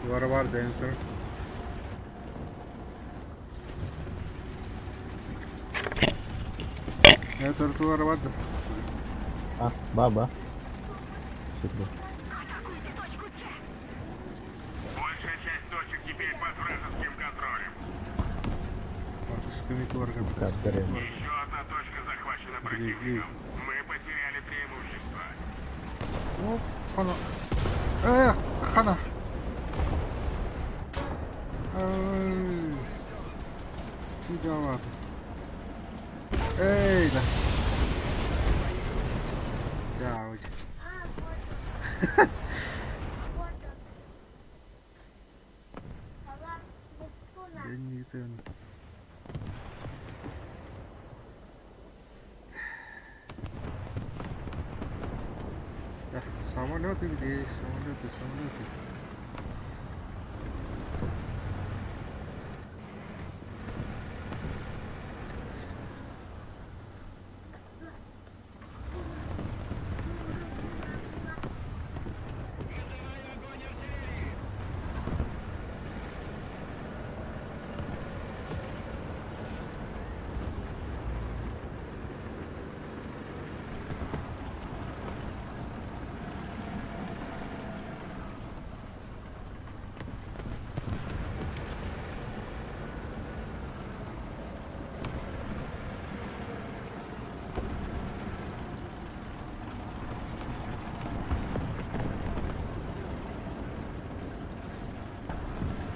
Туора баар дэйэн көр. Ээ туора бар да. А, ба-ба. Ситби. Атакуйте точку С! Большая часть точек теперь под вражеским контролем. Сками туора Кадре. Еще одна точка захвачена противником. Мы потеряли преимущество. Оп, хана. Э, хана. Эй. Куда Эй, да. Да, вот. Беннитен. Да, самолеты где? Самолеты, самолеты.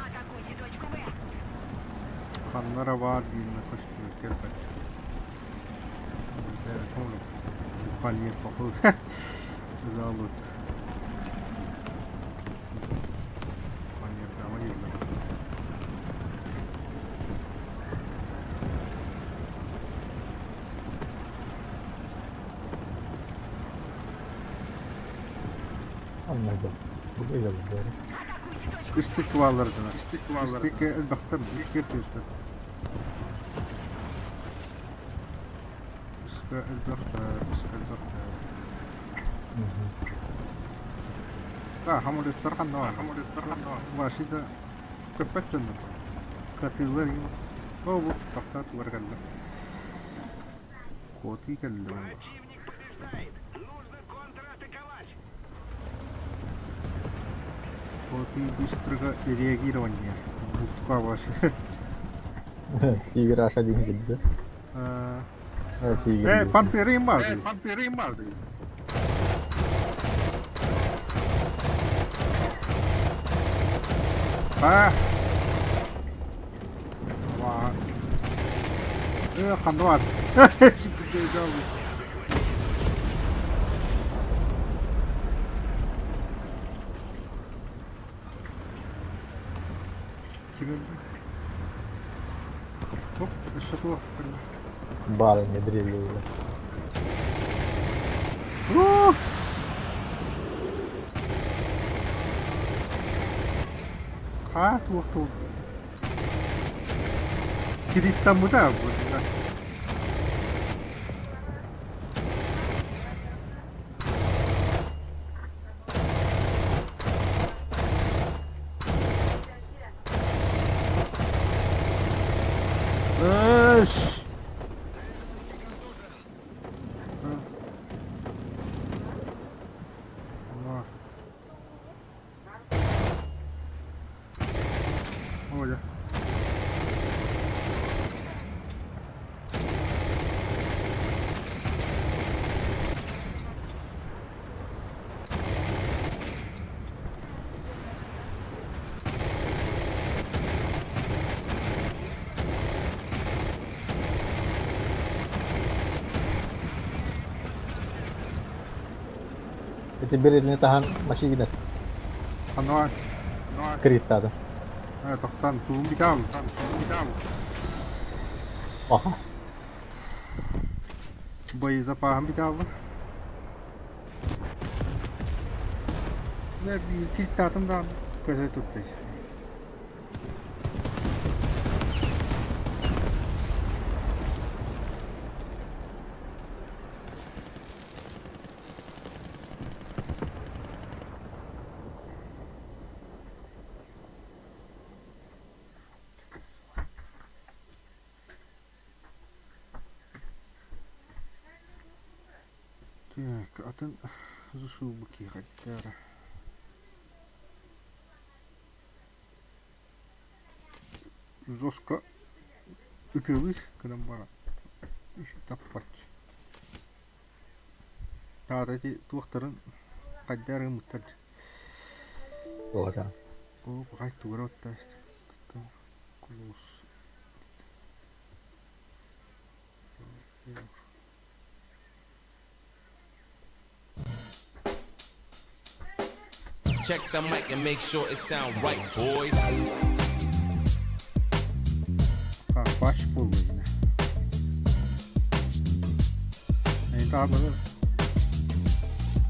Атакуйте точку Б! Ханнара баар дииннэ көстүбэт кэлбэт. Бухалиет похуй. Залыт. Бухалиет дама дииллэр. Anladım. Bu da yazılıyor. Атакуйте точку Үстик баалардына. Үстик элбэхтэр үстик түөттэр. Үскэ элбэхтэр, үскэ элбэхтэр. Да, хамолеттар ханна бар, хамолеттар ханна бар. Вашида көппөт дьоннор. Катыылар им. О, бу тохтоот угар кэллэ. Куотуу кэллэ буолла. Противник побеждает. Нужно контратаковать. Куотуу быстрого реагирования. Мультика ваши. Тигр аша диэн кэлбит. Тигр. Э, пантера им барды. Пантера им барды. А. Ва. Э, ханвар. Ким Оп, өссө туох Барыня дрелила. О! Хаа туох туох Кириттаммыта бу. Эш! А. Оля. Ити берилини таһан машина Хануа. криттады. Тохтан туум битал. Туум битал. Аха. Боезапаһым битал. Кириттаатым да көтө тутты. Так, атын ЗСУ киэхэттэр. Жестко ытыалыыр гынан баран таппат. Таата ити туохтарын хайда арыыммыттар Буолата. Оо, хай тугара оттаас Кулус Check the mic and make sure it sound right, boys. Пач буолла Таабылы.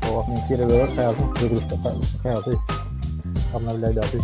О, мен кире хайасын выгрузка хайасы обновляй даты.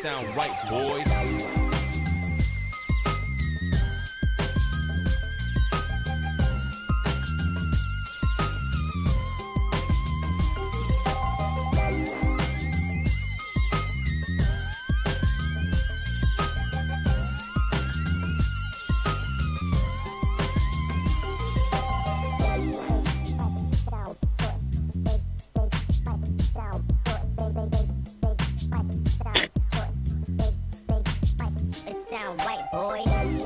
Sound right, boys. It sound right, boys. It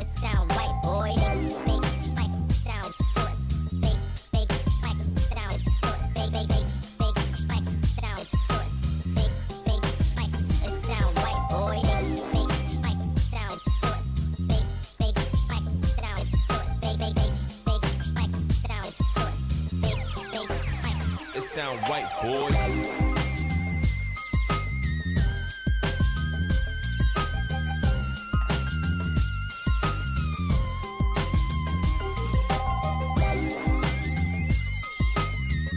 sound right, boys. It sound right, boys. It sound right, boys. It sound right, boys.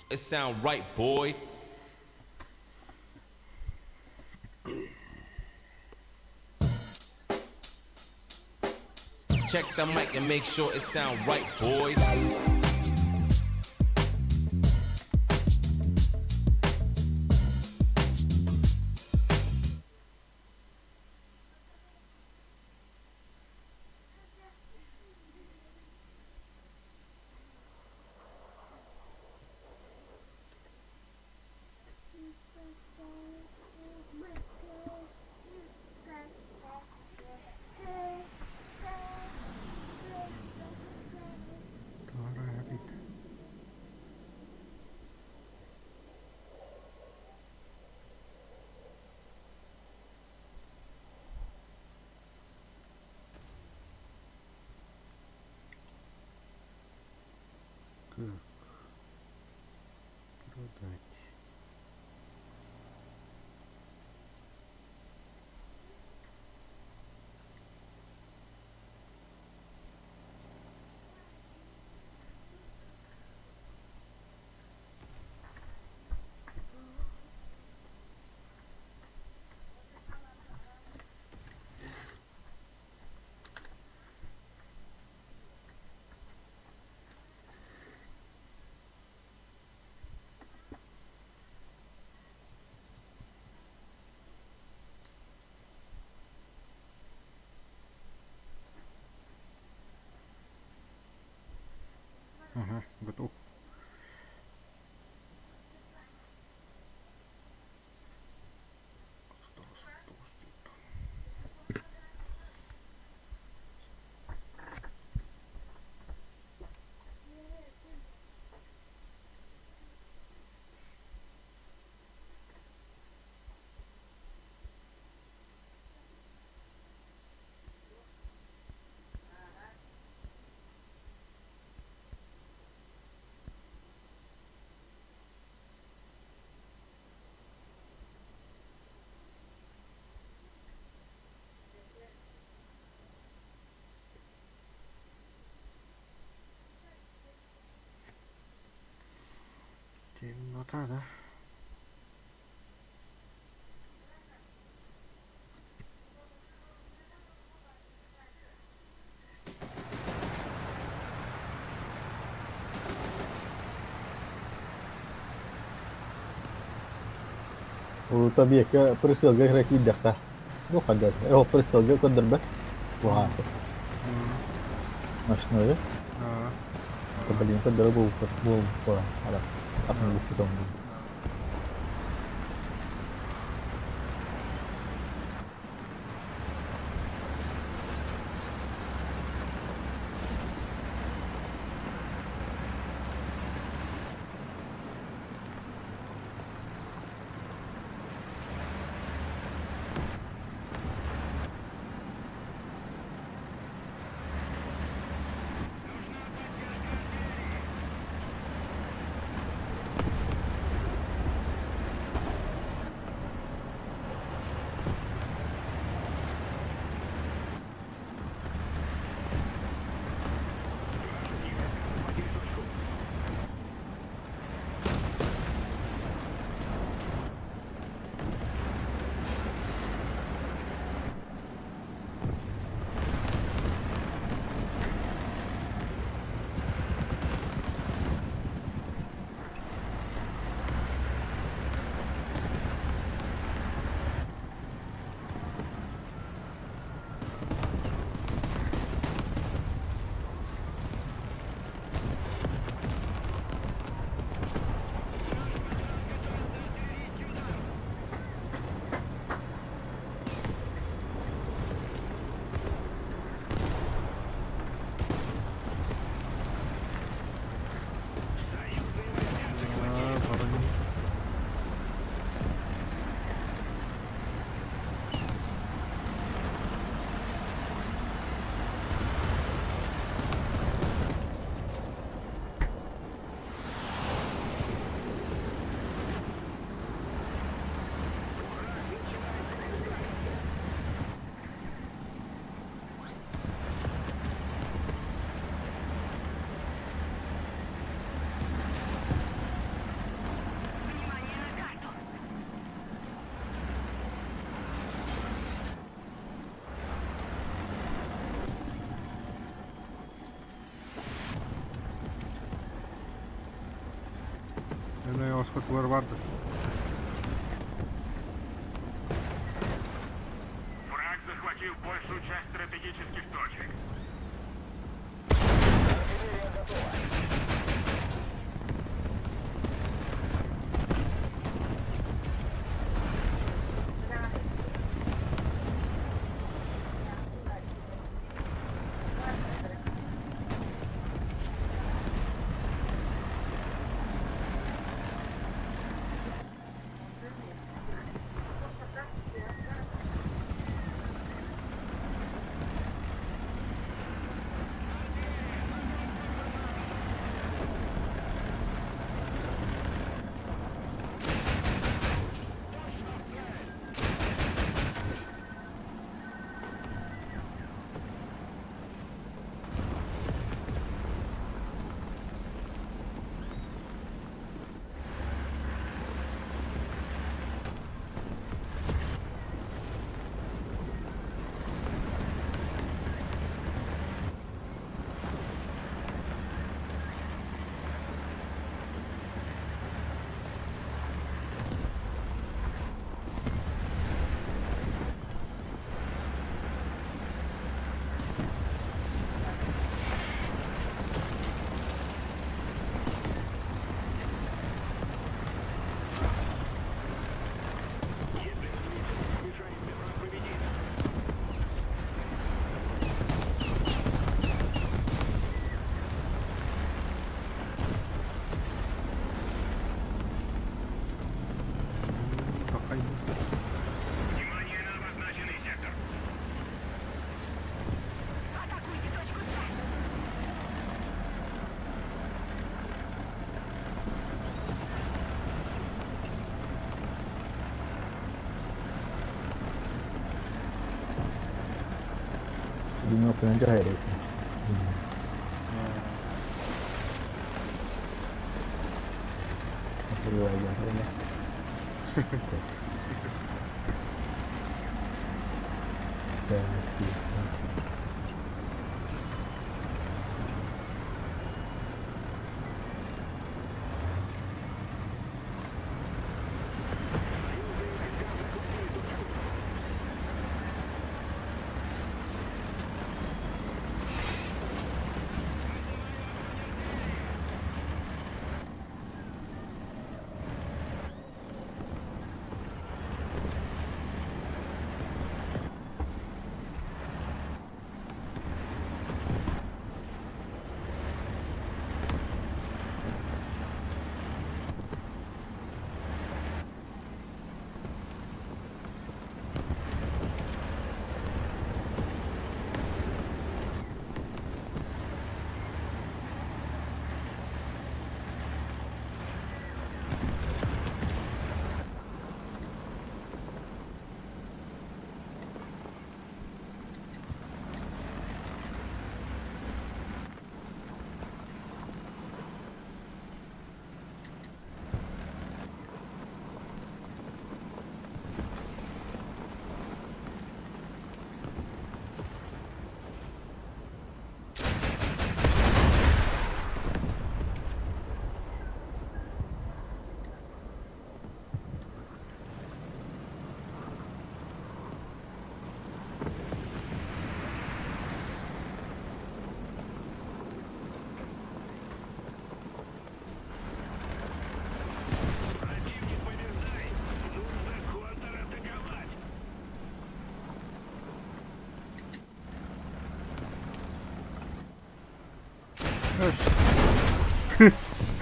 It sound right, boy. Check the mic and make sure it sound right, boys. Тарарит. Так. Продать. Темнота, да? Урут объекка прысыалга эрэ киирдэххэ, бу хайдах оо прысыалга көрдөрбөт уһаата. Ночное. Блин, көрдөрө буолбут арас атын буппутум. Внимание на карту! Эн оскотугар бардыт. Враг захватил большую часть стратегических точек. Внимание на обозначенный сектор. Атакуйте точку С! Билинок дьаһайар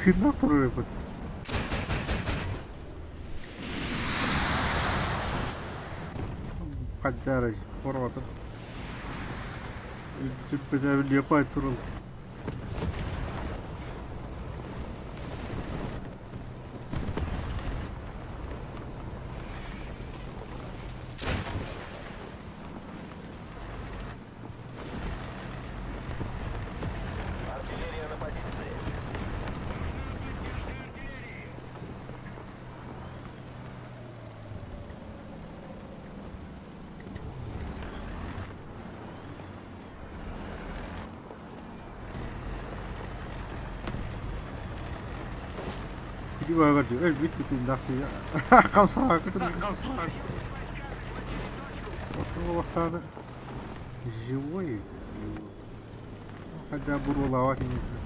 Тыыннаах турар эбит. Хаддаарай, хороҕотун. Сүппэтээбин лепай турал. Өлбүт тутуннах Оттон живой Когда буруолаабат инитин.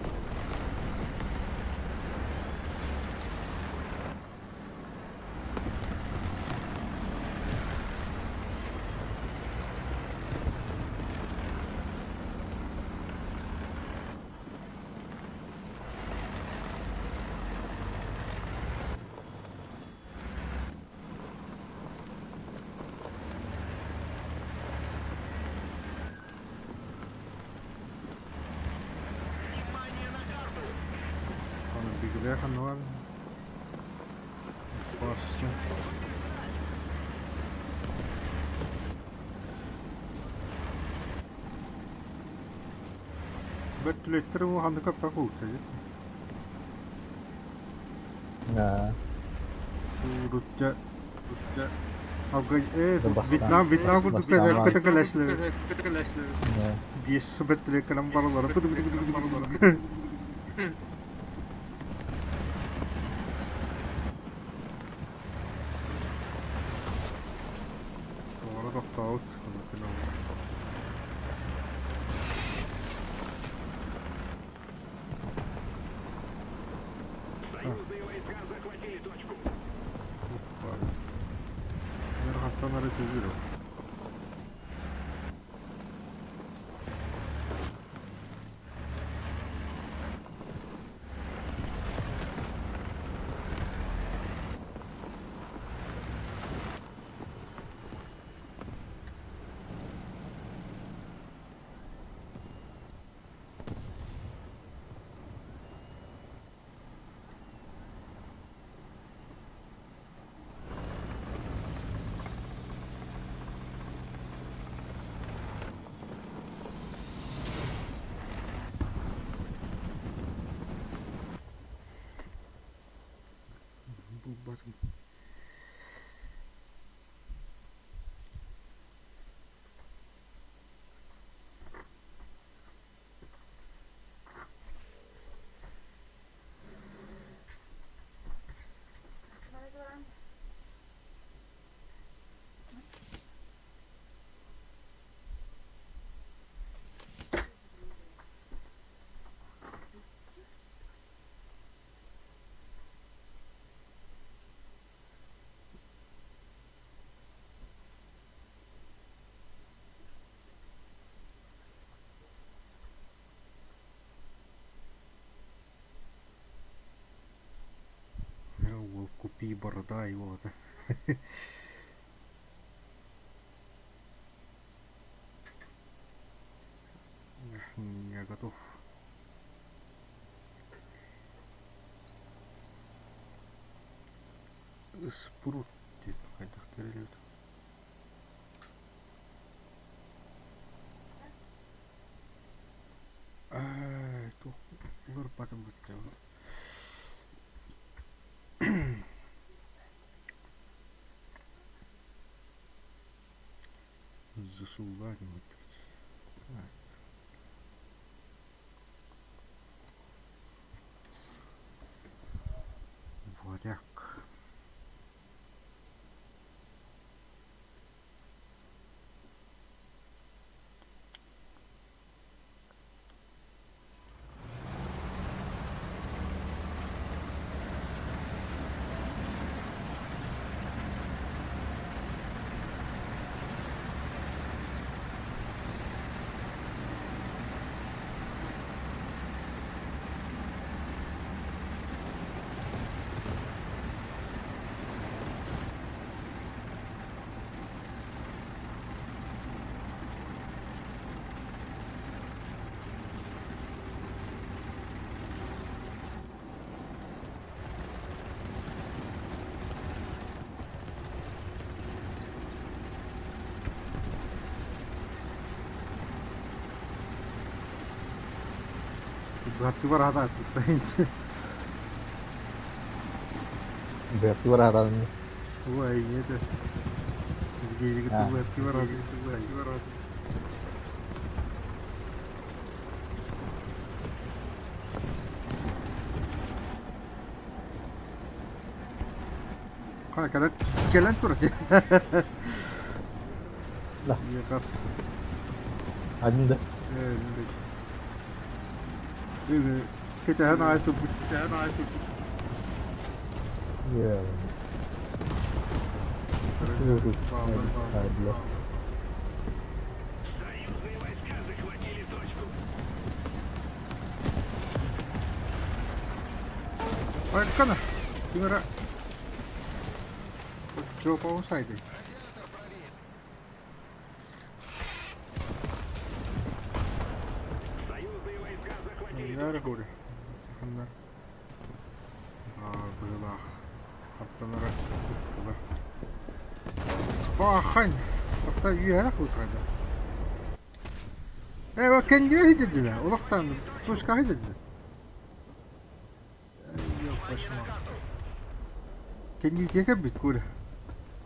Биглээх анныгар Опасно. Бөртүлүөттэр улаханнык көппөк уута Да. Урут Вьетнам, Вьетнам курдук көтө Биэс бөртүлүөккэнэн бараллара. Оҕоро тохтообут. Ыарахантан эрэ төлүүр ол. Булбатым. Уол купи борода его-то. Я готов. Спрут диэн хайдах тэриллибит. Ай, туох уларыппатым быттым. Засуллаан Варяг. Быһаттыы бараатаат Быһаттыы бараатаат Ой, это быһаттыы бараатаат Кэлэн кэлэн турар Да. Хас Один да. Кэтэһэн аҕай турбут, кэтэһэн аҕай турбут. Союзные войска захватили точку. Айкана, ким эрэ жопа сайды. Союзные войска захватили Наар точку. говорю. Ханна быһыылаах хаптанара ыттылар. Пахань! Охта үөһэ хутхада. Э, кендиме хидедиле. Улахтан тушка хидедиле. Ёпашма. Кендиге кэбит куля.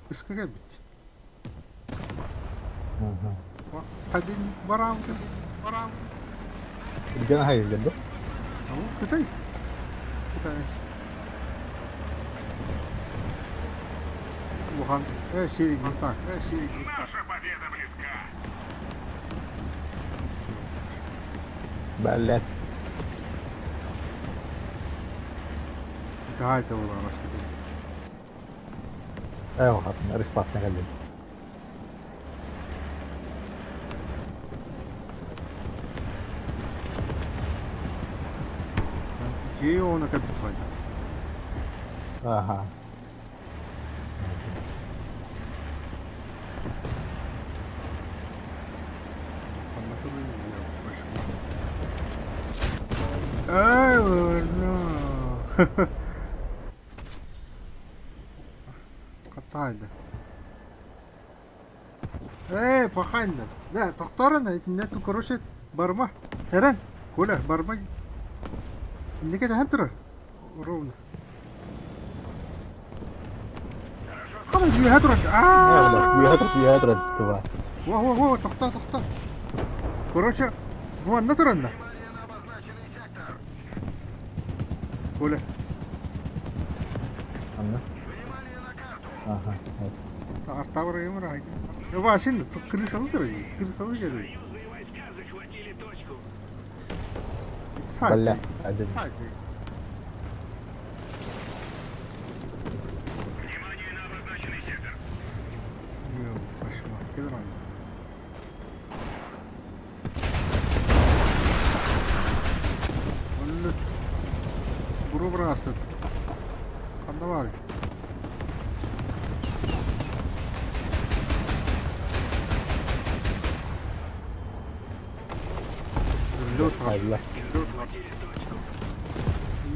Ыска кэбит. Хадин барам, хадин барам. Үргэн аһайыллар дуо? Кытай. Кытай. Улахан э сири так, э сири так. Наша победа близка. Бэллэт. Итаайта буолар кытай. Ээ хатын респатна кэллим. Дьиэ оҕуна кэлбит хайда. Аха. Ханна Эй, no. Хатаайда. Эй, паханна. Да, тохторон, итиннэ короче, барма. Эрэн, Коля, барма. Инники даһан турар. Ровно. Хана үөһэ турар. Аа! Үөһэ турар, үөһэ турар тува. Во, во, во, тохтоо, тохтоо. Короче, бу манна туранна. Коля. Анна. Ага. Артабыр ыйымыр айды. Васин, крысалы турар, крысалы дьэрэй. Балля, сайды. Сайды. Кошмар, кедр Онно буруо быраастыт. Ханна баарый? Лед Хайла.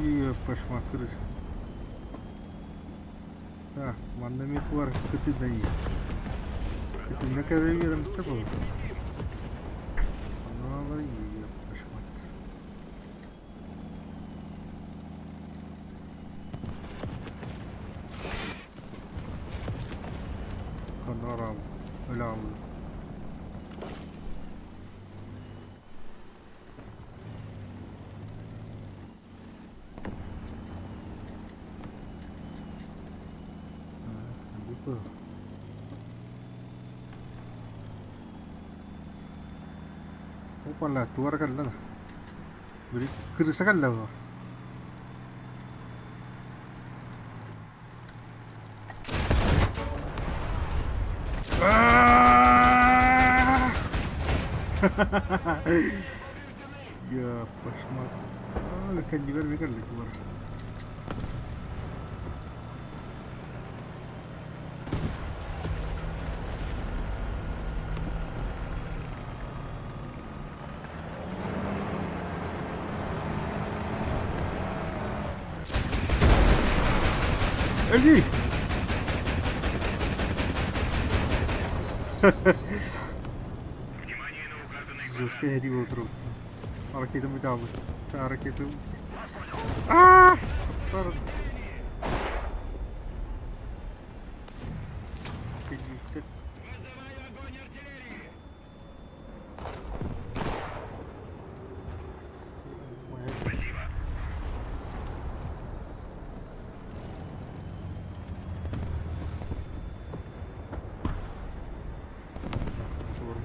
Ие, пошма крыса. Так, манна эмиэ куар кытына ийэ. Кытына кэрэ үөрэммитэ буолуо. Онно ийэ пошмат. Ханна араабы, өлө аалла. Опа, туора кэллэ да. Били кырыса кэллэ дуо? Я кошмар. Кэннибэр эмиэ кэллэ туора. Өлүү! Жестко эрий отырып. Ракета бүтәбі. Ракета. Аа!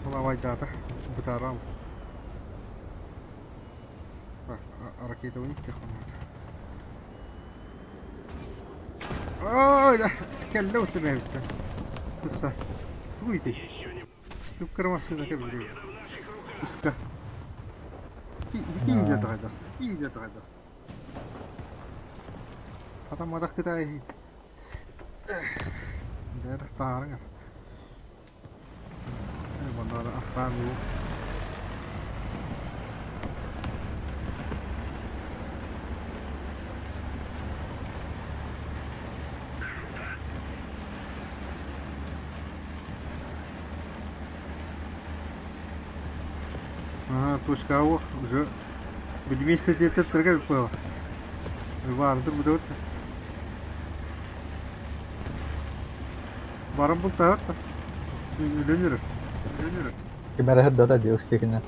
Балабайдаата бытааран ракетабын иттиэх Ой, кэллэ утта бэйэбиттэн. Кысса. Тугу ити? Кып-кыра массыына кэбилиэ. Ыска. Ити иилэ таҕайда. Иилэ таҕайда. Хатамматах кытай. Дэр таарыҥ. Манна ахтаан уу. Ага, точка уже вместе где-то трогали было. Баардыр бу Баран бултаһар да. Үлөнүр. Үлөнүр. Ким эрэ сырдата дии устиһинэн.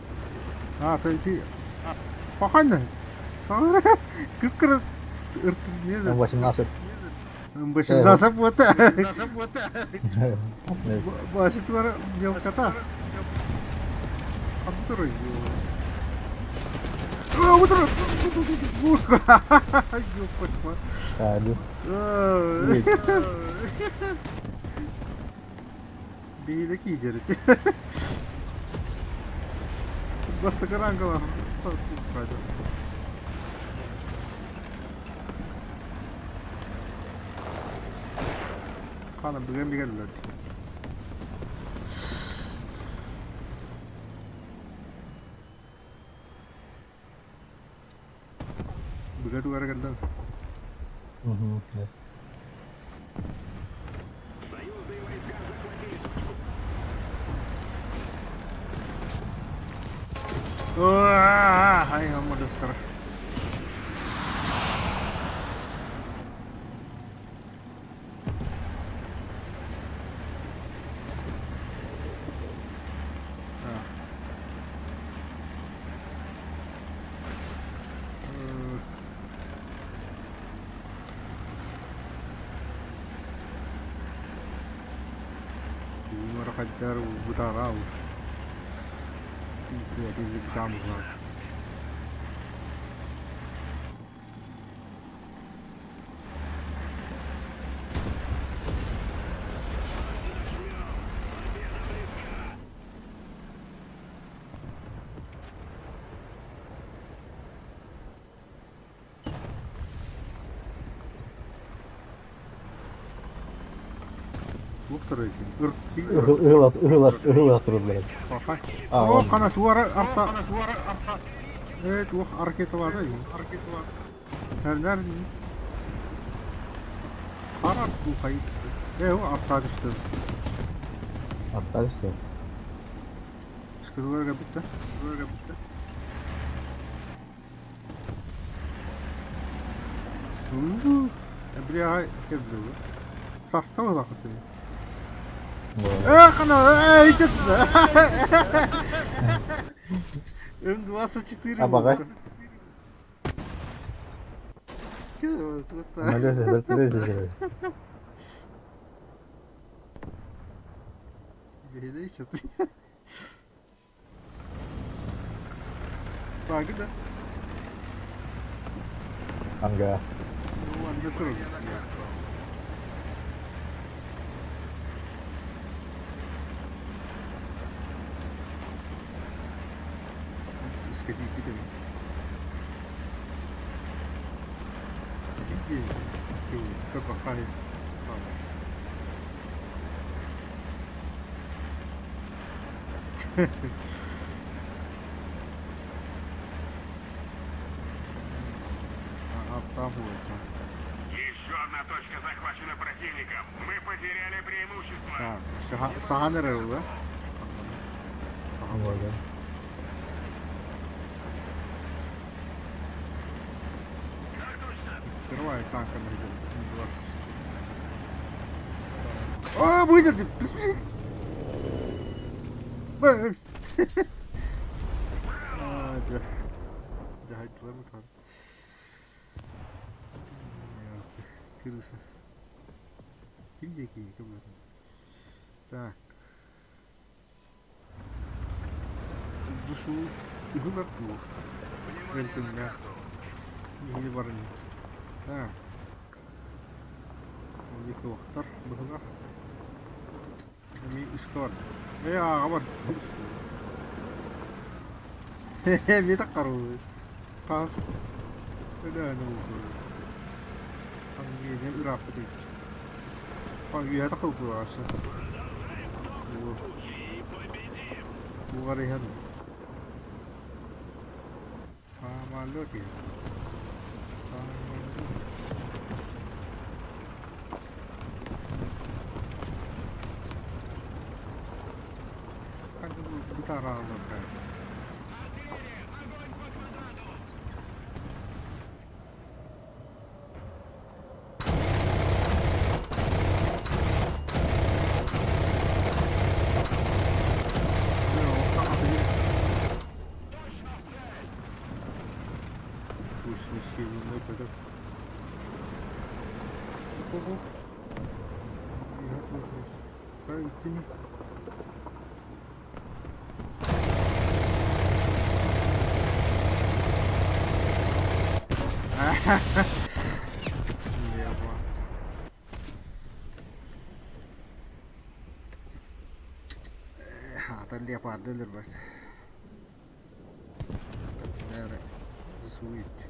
А, то ити паханна. Кып-кыра ыртыр 18. 18 буота. Башы туара мелкота. Ханна турар? О, бу турар. Ёппашма. Аду. Биһиги киидэрит. Бастакы рангалаах Хаана бүгэн бигэллэр. Бүгэ тугара кэллэ. Ай, аммадыттара. Ыарахаттар бытараал. Бытаан быһылаах. Ыһыла туруллар. О, қана туара арта. Э, туох ракеталары. Нер Қара тухай. Э, о, арта түсті. Арта түсті. Скрыларга бітті. Скрыларга бітті. Бля, кэбдилэ. Саста быһылаахпыт Ээ, хана, ээ, ичэттэ. М24. Абаҕай. Баги да? Анга. Ну, анга турар. Искэ тиийбит эбит. Ким диэн көрбөххө Еще одна точка захвачена противником. Мы потеряли преимущество. Сахан эрэр да? Сахан. Открывай танка найдет. 24. О, выдержи! Дьэ, бутан. Крыса. Ким диэки көмөтүн. Так. Душу ыһылар дуу? Өлтүҥҥэ. Биһиги баран. Так. Ол диэки уохтар быһылар. Эмиэ үскэ барда. Ээ ааҕа барда. Эмиэ таххарыллыы. Хас өлөөнө буолуо. Ангиня ырааппыт эбит. Үөһэ тахылбылаҕа Бугар иһэн самолет иһэн. Самолет. Бытарааллар. Аата леопарды өлөрбөт. Суит.